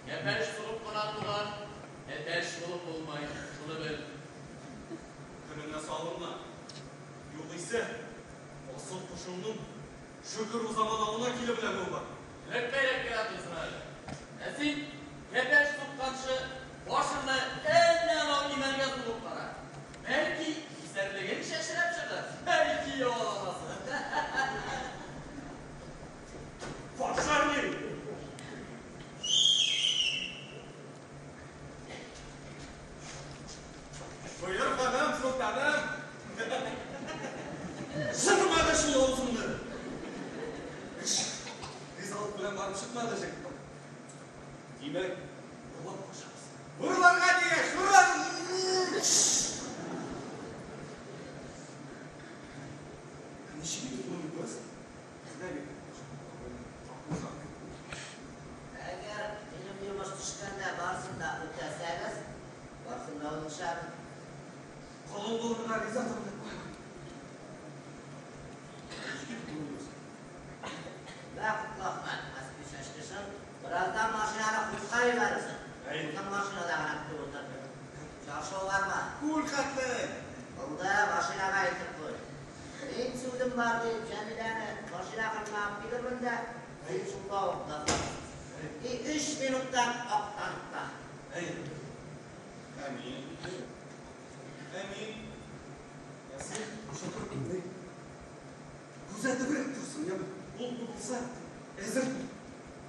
Кәпәч сугып кына туган, әтәч булып булмый, шуны бел. Көнеңә салынма. Югыйсә, асыл кошыңның шөкер узаман авына килеп эләгүе бар. Эләкмә эләккә торсын әле. Ә син кәпәч сукканчы башыңны әнә анау имәнгә сугып кара. Бәлки исәрлегең чәчрәп чыгар, бәлки яланасы. Пожарный! Боер ханым, солтаным! Сырмады шул авызыңны! Эш ризалык белән барып чыкмады, җегет. Димәк, урлап качабыз. Урларга дигәч, урлар! Ничек итеп урлыйбыз? Бездә бит Әгәр минем йомыш төшкәндә барысын да үтәсәгез, барысын да уңышабыз. Колың булырга риза тордык. Ничек итеп урлыйбыз? Вә Котлы Әхмәт, москвич ачкычын, бераздан машинаны хутка җибәрерсең. Әй. Узың машинада гына көтеп утыр. Чаршау барма. Күл хәтле. Булды, машинага илтеп куй. Мин сүзем бар дип, Җәмиләне машина кырына алып килермен дә, син шунда ук басарсың. И өч минуттан Актаныкта. Әй. Әмин. Әмин. Ә син шофер күзәтебрәк тор. яме. Ул-бу булса, әзер бул.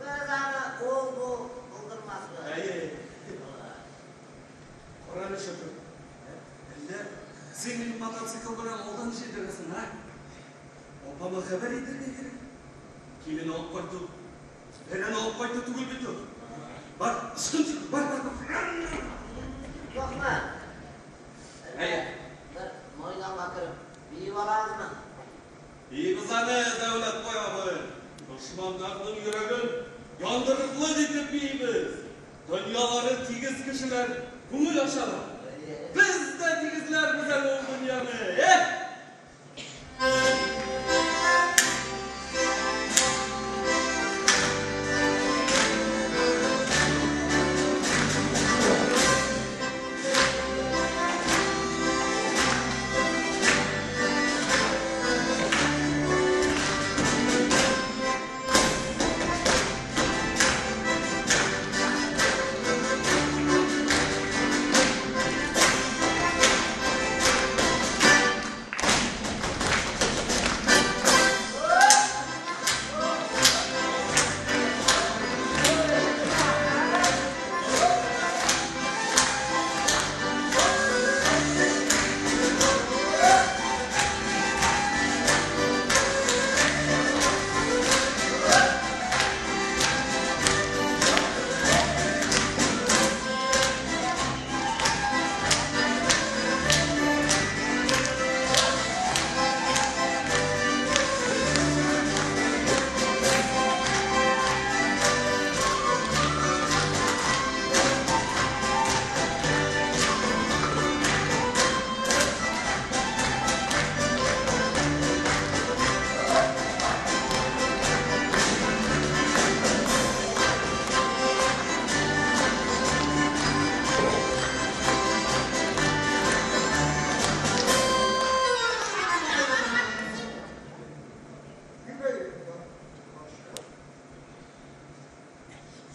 Без аны ул-бу булдырмасбыз. Әйе. Кара әле, шофер. Әллә син мине мотоцикл белән алдан җилдерәсең, ә? Апама хәбәр итәргә кирәк. Килен алып кайту, бәрән алып кайту түгел бит ул. Бар, ычкын, бар, бар, бар. Юкмы? Әйе. Бер майданга кереп биеп алабызмы? Биибез аны, Дәүләтбай абый. Дошманнарның йөрәген яндырырлык итеп биибез. Дөньялары тигез кешеләр күңел ачалар. Без дә тигезләрбез әле ул дөньяны. Эх!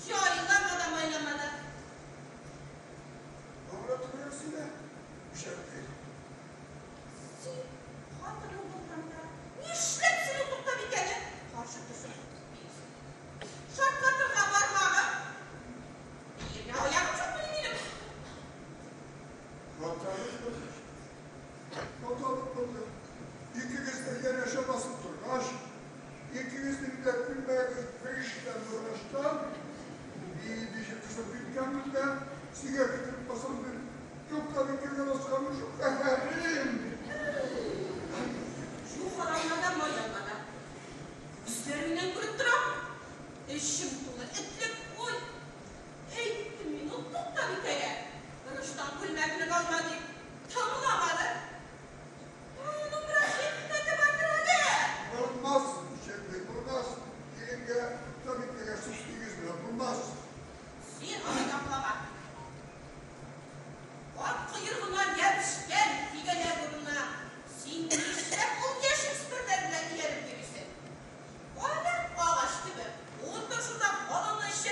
Җайлама да майлама да. Син хатының булганда нишләп син ул Туктабикәне каршы төшеп биисең? Шартлатырга бармагы. Биергә аягым чыкмый минем. Хаталык булды. Хаталык булды. Икегез дә янәшә басып торгач, икегезнең дә күлмәгегез бер иштән булгачтан, биеп төшеп киткәнмен дә, сиңа китереп басам дип, Туктабикәгә басканым шул каһәрем. Юхаланма да, майланма да. Күзләреңнән күреп торам. Эчем тулы этлек уй. Әйттем мин ул Туктабикәгә. Берочтан күлмәкне алма дип. Тыңламады. Аның бераз хикмәте бардыр әле. Булмас, Шәмли, булмас. Киленгә, Туктабикәгә сүз тигезмә, булмас. Син аны яклама. Ат койрыгына ябешкән тигәнәк урынына син нишләп ул яшүсмерләр белән ияреп йөрисең? Ана агач төбе, утыр шунда балыңны эч.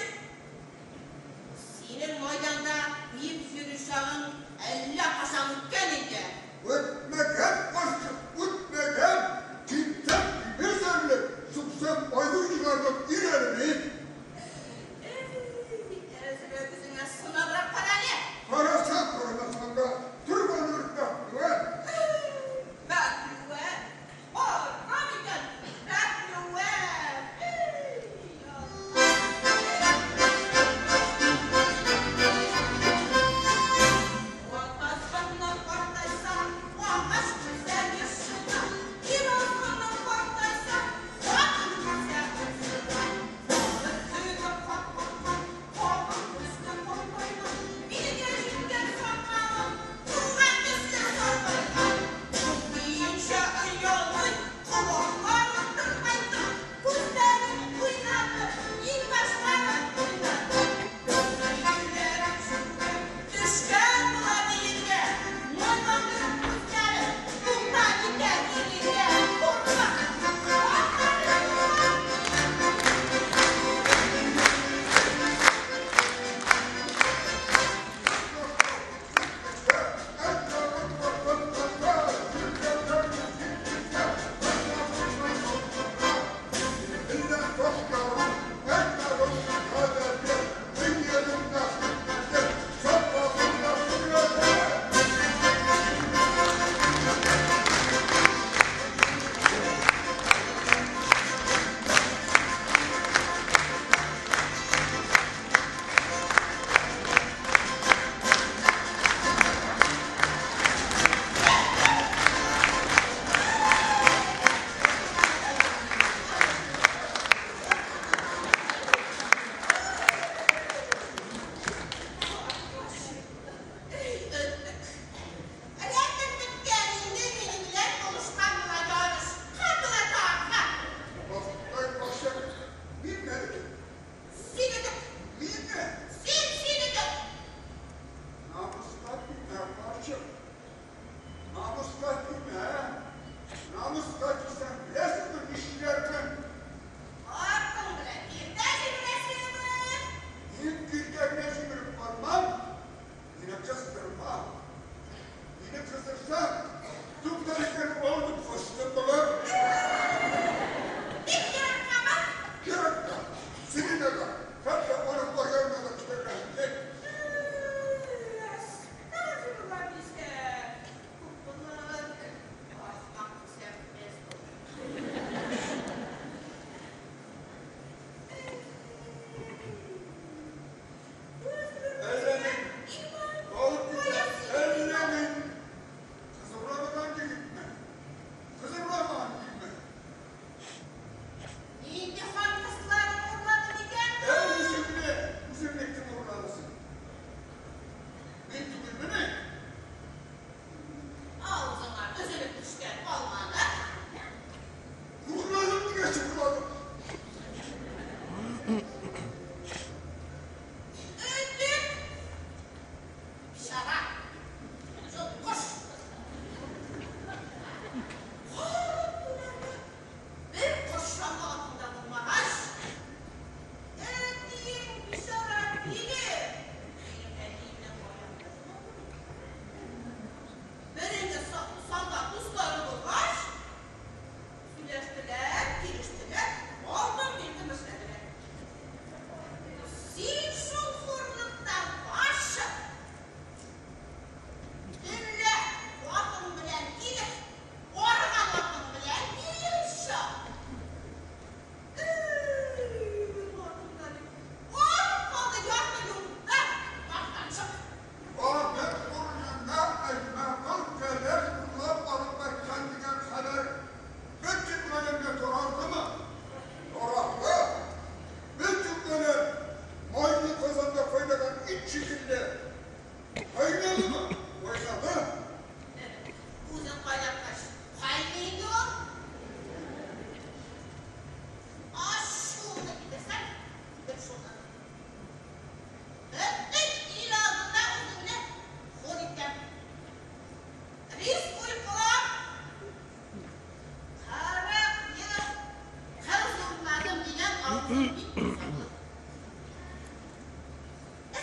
абзый бик усал.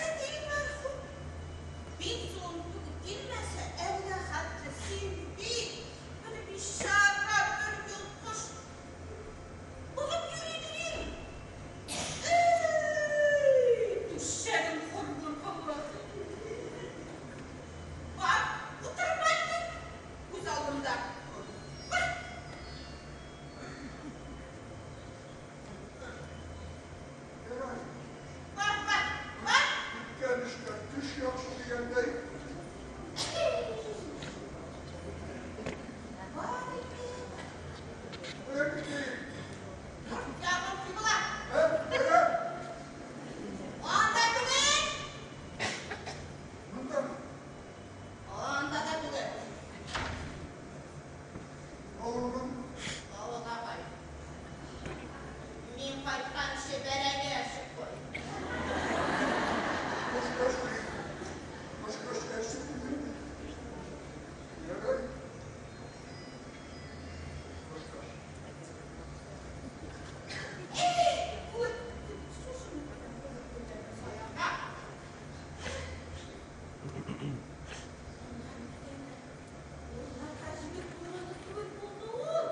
Әти мәрхүм, бензон түгеп килмәсә, әллә хәтле син бит бер бичара, бер йолкыш булып йөридер. Әй, түшәгем хур булып. Бар, утырма инде күз алдымда. Бар. Ярар. Бар, бар, бар. Үткән эшкә төш яхшы дигәндәй. Бар икән. Кая китим? Ягым кыйбла. Ә, кая? Анда түгел. Монда. Анда да түгел. Авылның Авылга кайт. Мин кайтканчы бәрәңге әрчеп куй. Башка башка әрчеп куйдым. Ярар. Башка. Эй, үтте бит шушыны саякка. Урлар хәзер урыны түгел булды ул.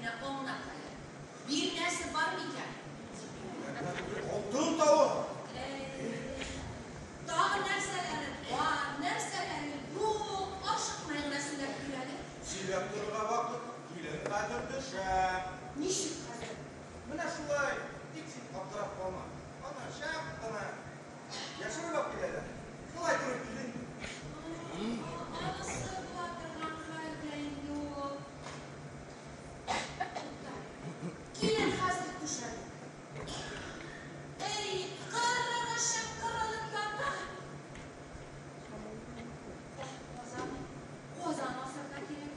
генә аңлат әле. Бирнәсе бар микән? Алтын тавык. Тагы нәрсәләре бар, нәрсәләре юк, ашыкмай гына сөйләп бир әле. Сөйләп торырга вакыт, килен хәзер төшә. Ничек хәзер? Менә шулай, тик син аптырап калма. Ана чак кына яшереп алып киләләр. Шулай туры килде инде. Анысы була торган хәл дә инде ул. Тукта. Килен хәзер төшә. Эй, кырыгышым кырылып ята. Казан, казан асырга кирәк.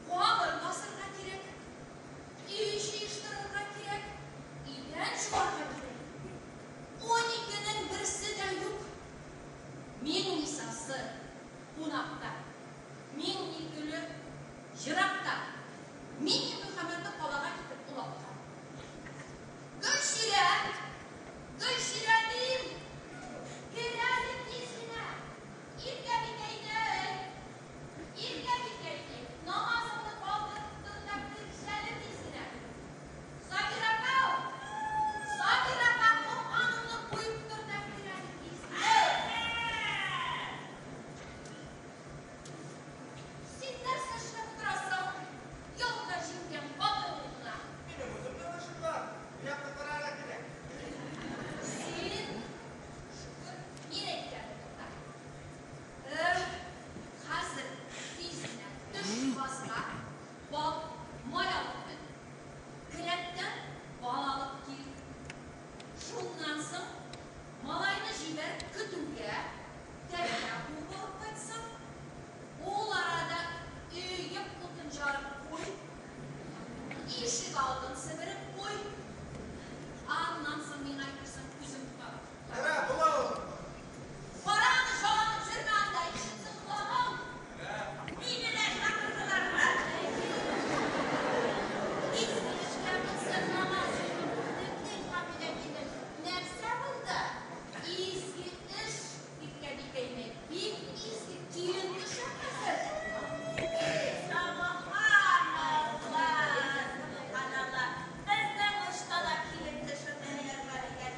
Камыр басырга кирәк. Өй җыештырырга кирәк. Идән жуарга кирәк. 12-нең берсе дә юк. Миңнисасы кунакта. Миңнигөле еракта. Миңнемөхәммәтне калага китеп олаткан. Гөлчирә! Гөлчирә дим! Кер әле тиз генә! Иркәбикәйнең! Иркәбикәйнең! Намазыңны калдырттың да кереш әле тиз генә! Сабир апа! Сабир апа, комганыңны куеп тор да кер әле тиз генә! Син нәрсә эшләп торасың? Ялда җиткән хатын гына. Минем үземнең эшем бар. Якты карарга кирәк. Син, шөкер, мин әйткәнне тукта. Хәзер тиз генә төш базга, бал, май алып мен. Келәттән бал алып кил. Шуннан соң малайны җибәр көтүгә, тәкә куып алып кайтсын. Ул арада өеп утын жарып куй. Ишек алдын себереп куй. Аннан соң миңа әйтерсең, үзем тотам. Кара, була ул. Караны жаланып йөрмә анда, ишетсен колагың. Мине дә чакырдылар. Изге эшкә булсын, намаз укып үттек, ди Хамилә килен. Нәрсә булды? Изге эш, Иркәбикәйне, бик изге килен төшә хәзер. Сөбханалла, сөбханалла. Безнең очта да килен төшерделәр бар икән.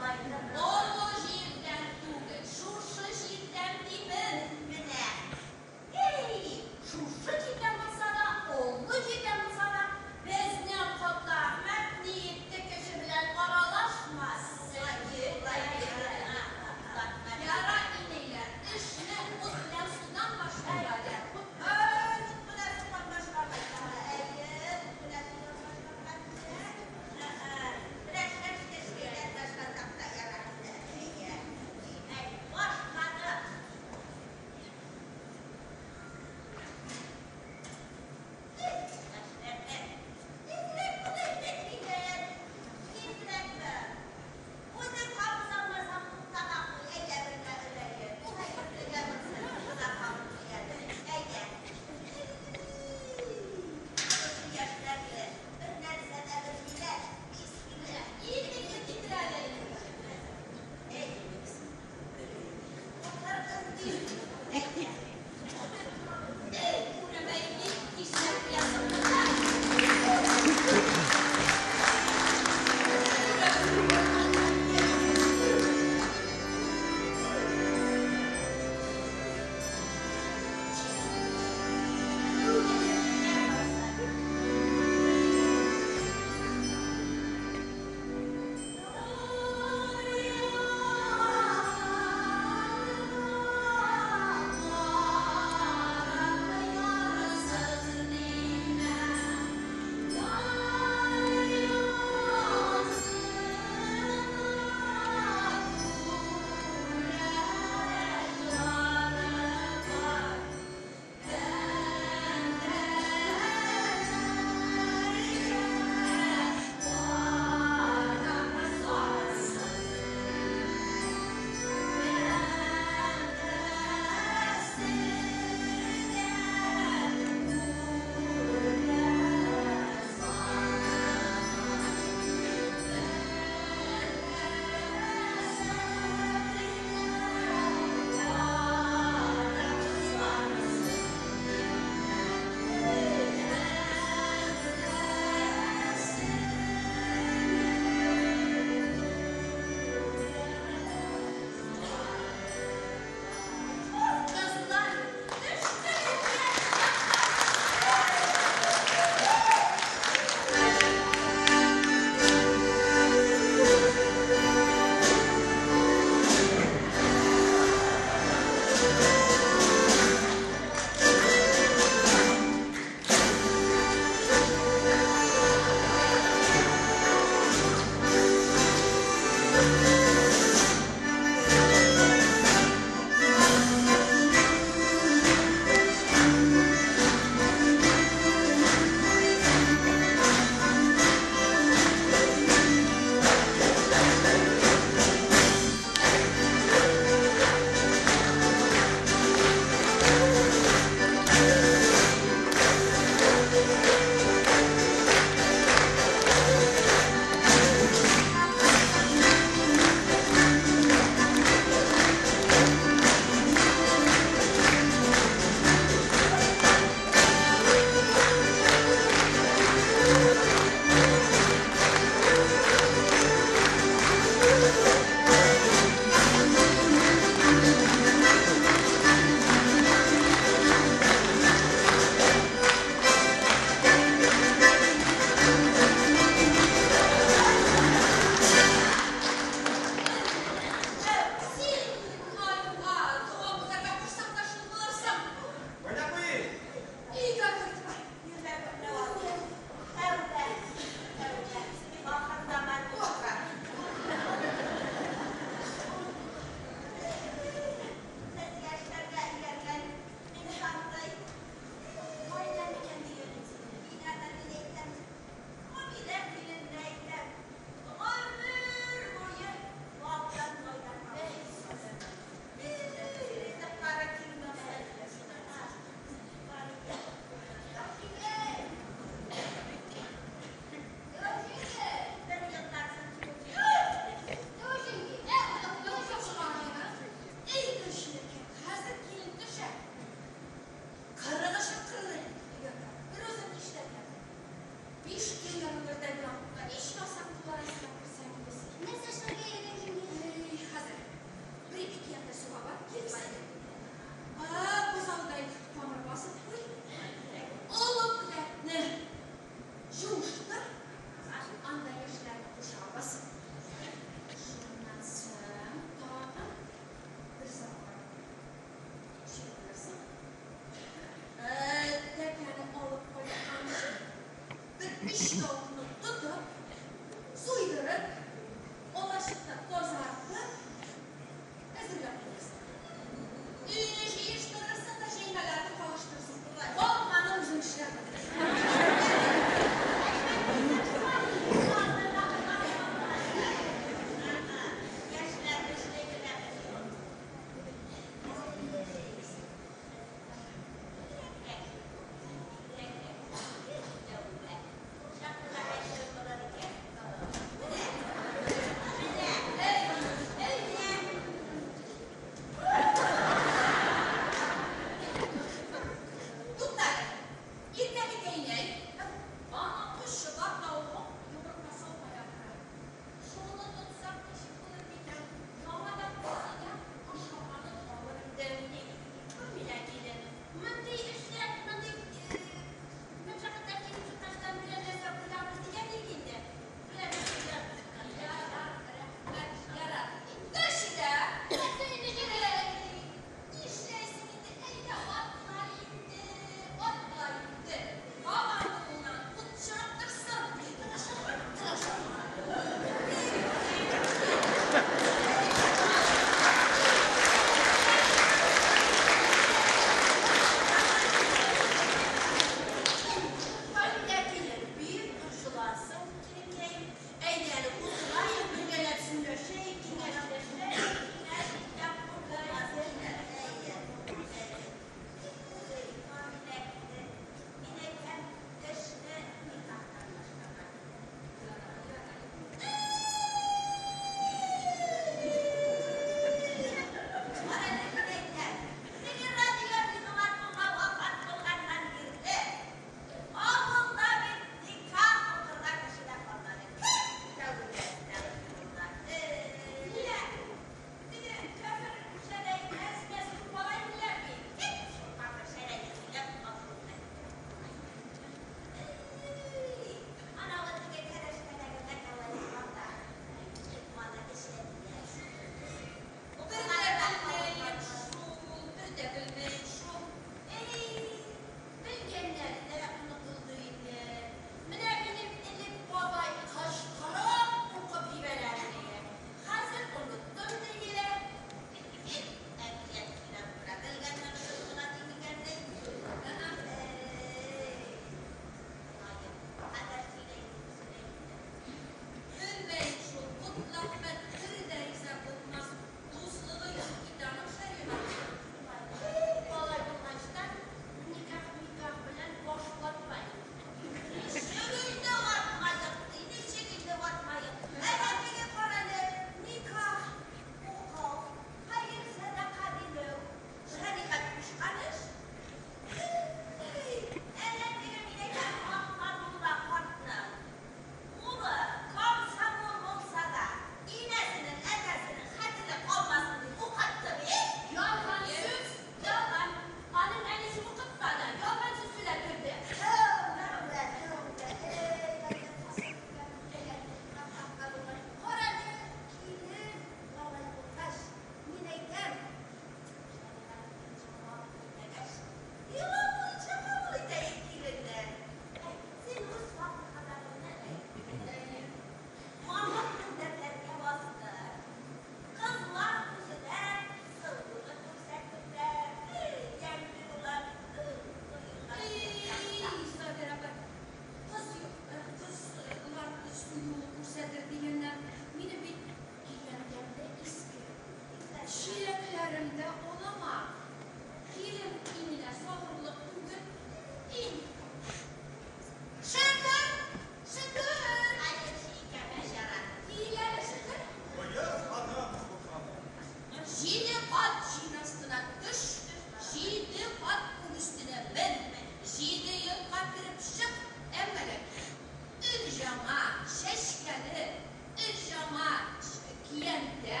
дә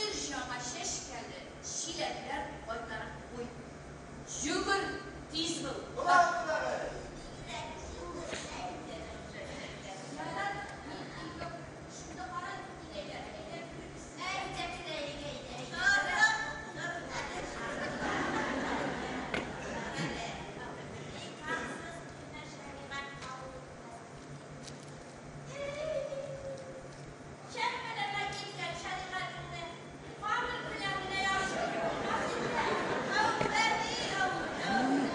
өр-яңа чәчкәле чиләкләр кайтарып куй. Йөгер, тиз бул. Була, кодагый. Ярар, мин өйгә шунда карап инәйләр, әйдә керегез. Әйдә керәек, әйдә. Никахсыз гына шәригать кабул итмәс. Чәлпәрәмә килгән шәригатеңне Камил белән генә яхшы булмас инде. Тәүбә ди ул, тәүбә.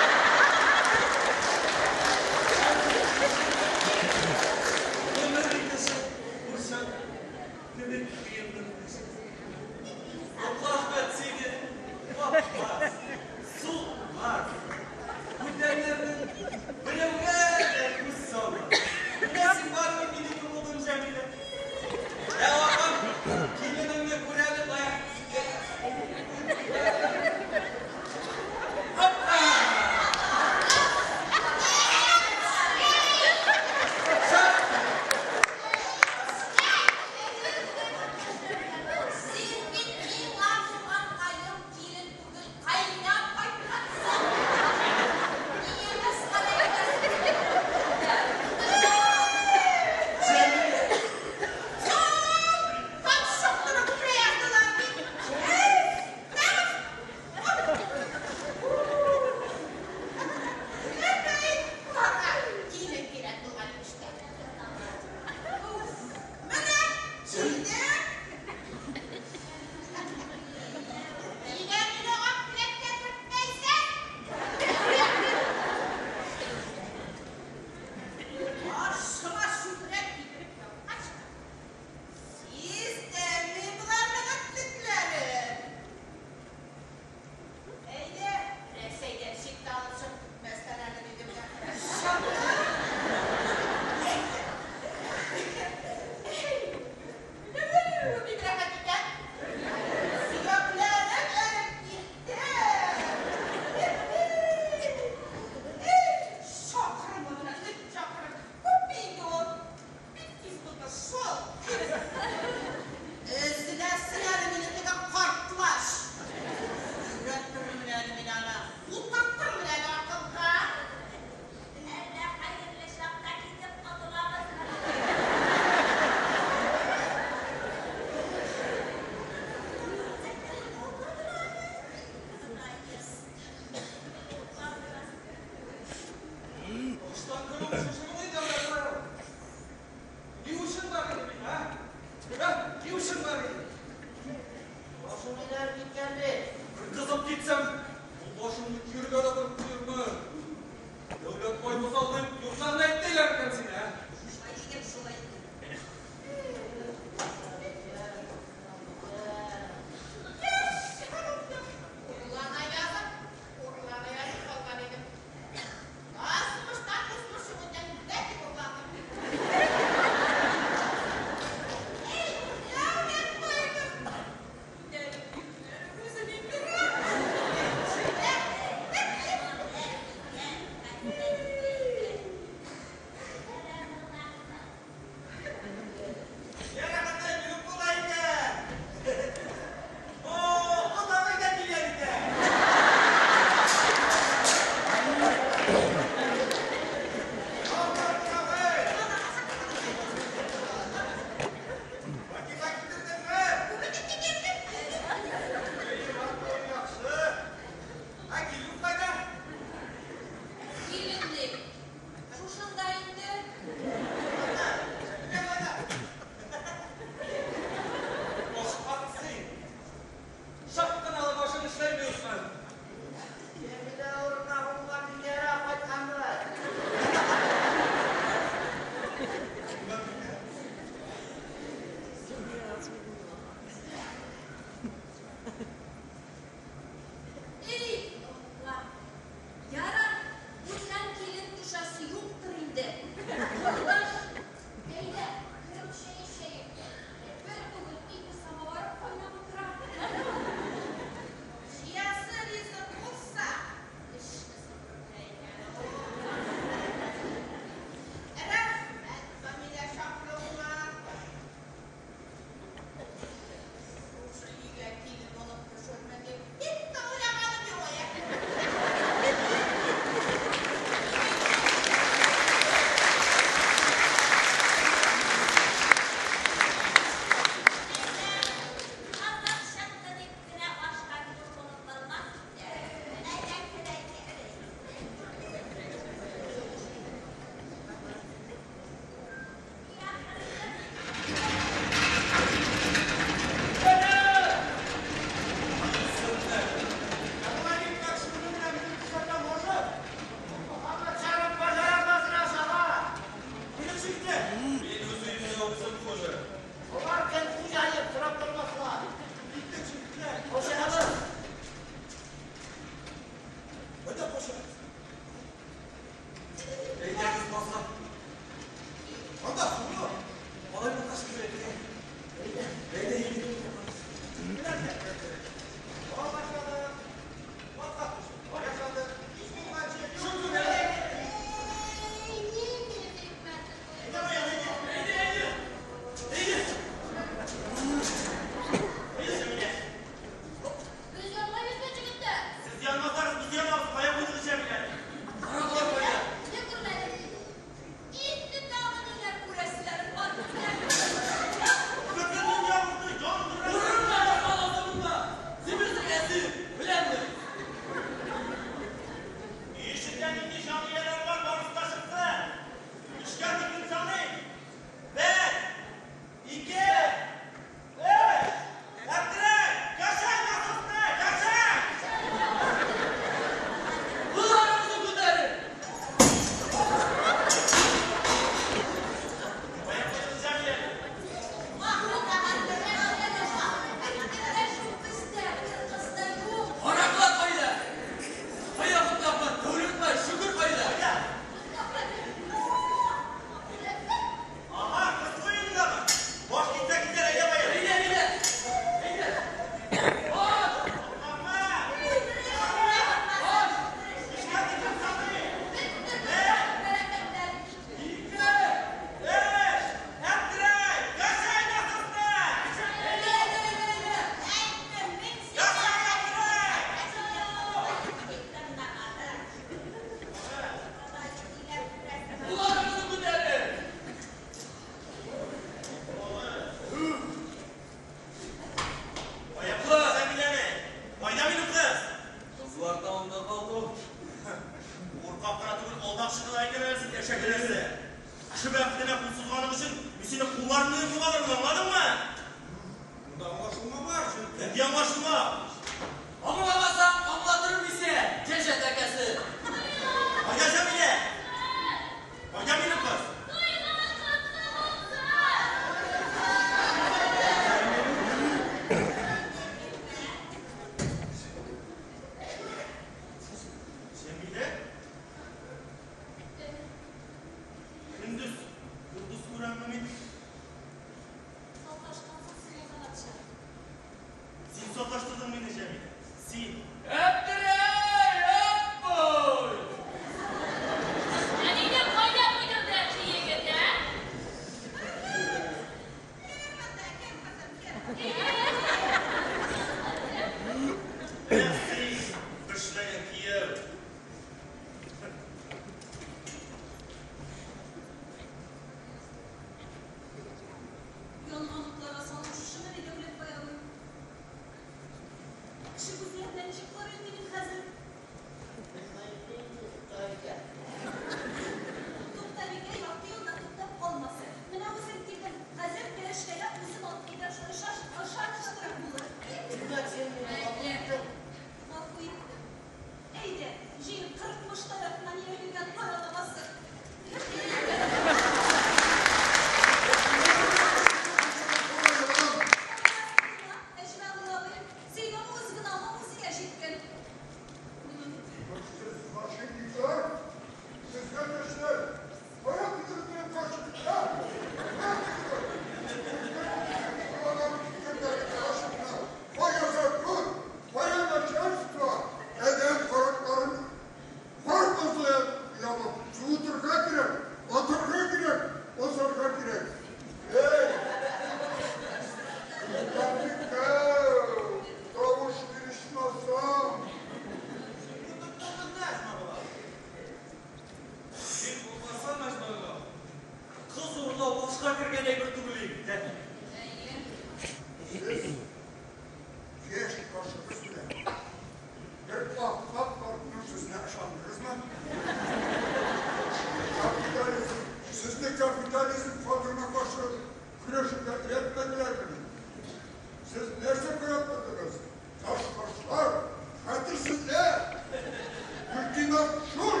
миңа шул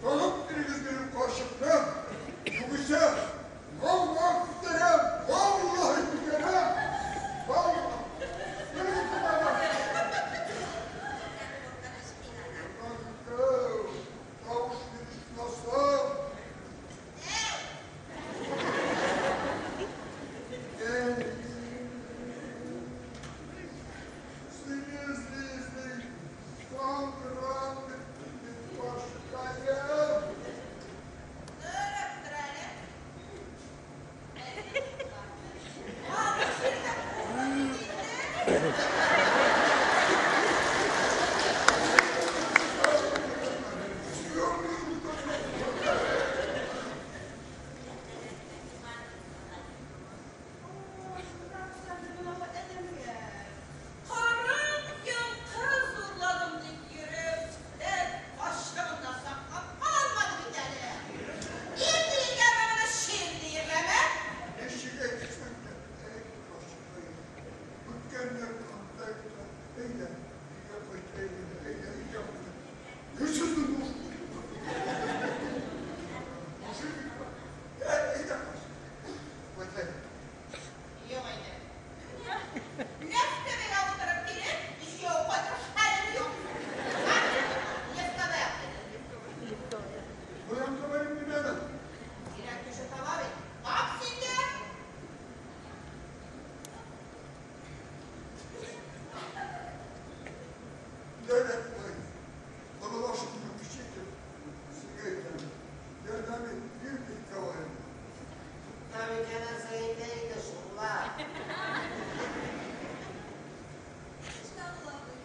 табып бирегез минем карчыкны. Югыйсә, валлаһ күтәрәм, валлаһи күтәрәм. Валлаһ. Бирегез миңа аны. Тавыш биреш Торып тор әле. Бу җирдә угры бит инде. Кырык ел кыз урладым дип йөреп, эт кашыгын да саклап кала алмады бит әле. Ир диергәме моны, чир диергәме? Ничек әйтсәң дә, әйт, карчыккаем. Үткәннәр турында әйтә, әйдә, өйгә кайтыйк инде, әйдә, өйгә кайтыйк. Йөрсезме бу? Әйдә, кайтыйк. Юк инде. Ләфтәбегә утырып килеп, җәяү кайтыр хәлем юк. Лифтовая. Каян табайым мин аны? Кирәк кеше таба бит. Тап син дә. Дәләтбай, аралашымны кече итеп, сиңа әйтәм, ярдәм ит, бир Николаевна. Тукта бит нәрсә әйтә инде шулла. Әҗмәгол абый,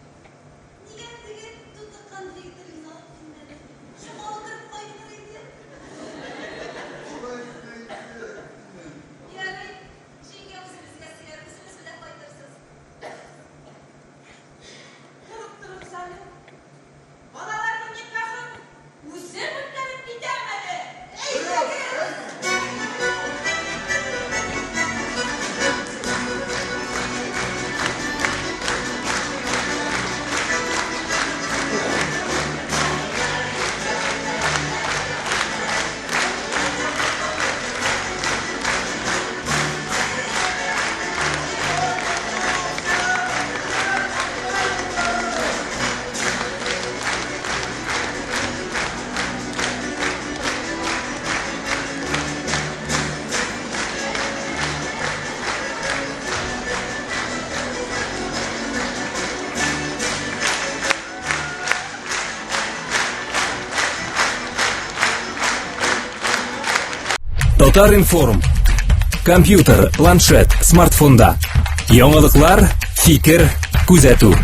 нигә теге тутыккан двигателеңне алып килмәдең? Шуңа утырып кайтыр идем. Шулай итә инде. Ярый, җиңгә үзебезгә сөяр, үзебез белән кайтырсыз. Торып торыгыз әле. Балаларның никахын үзем үткәреп китәм әле. Әйдәгез! Татар-информ. Компьютер, планшет, смартфонда. Яңалыклар, фикер, күзәтү.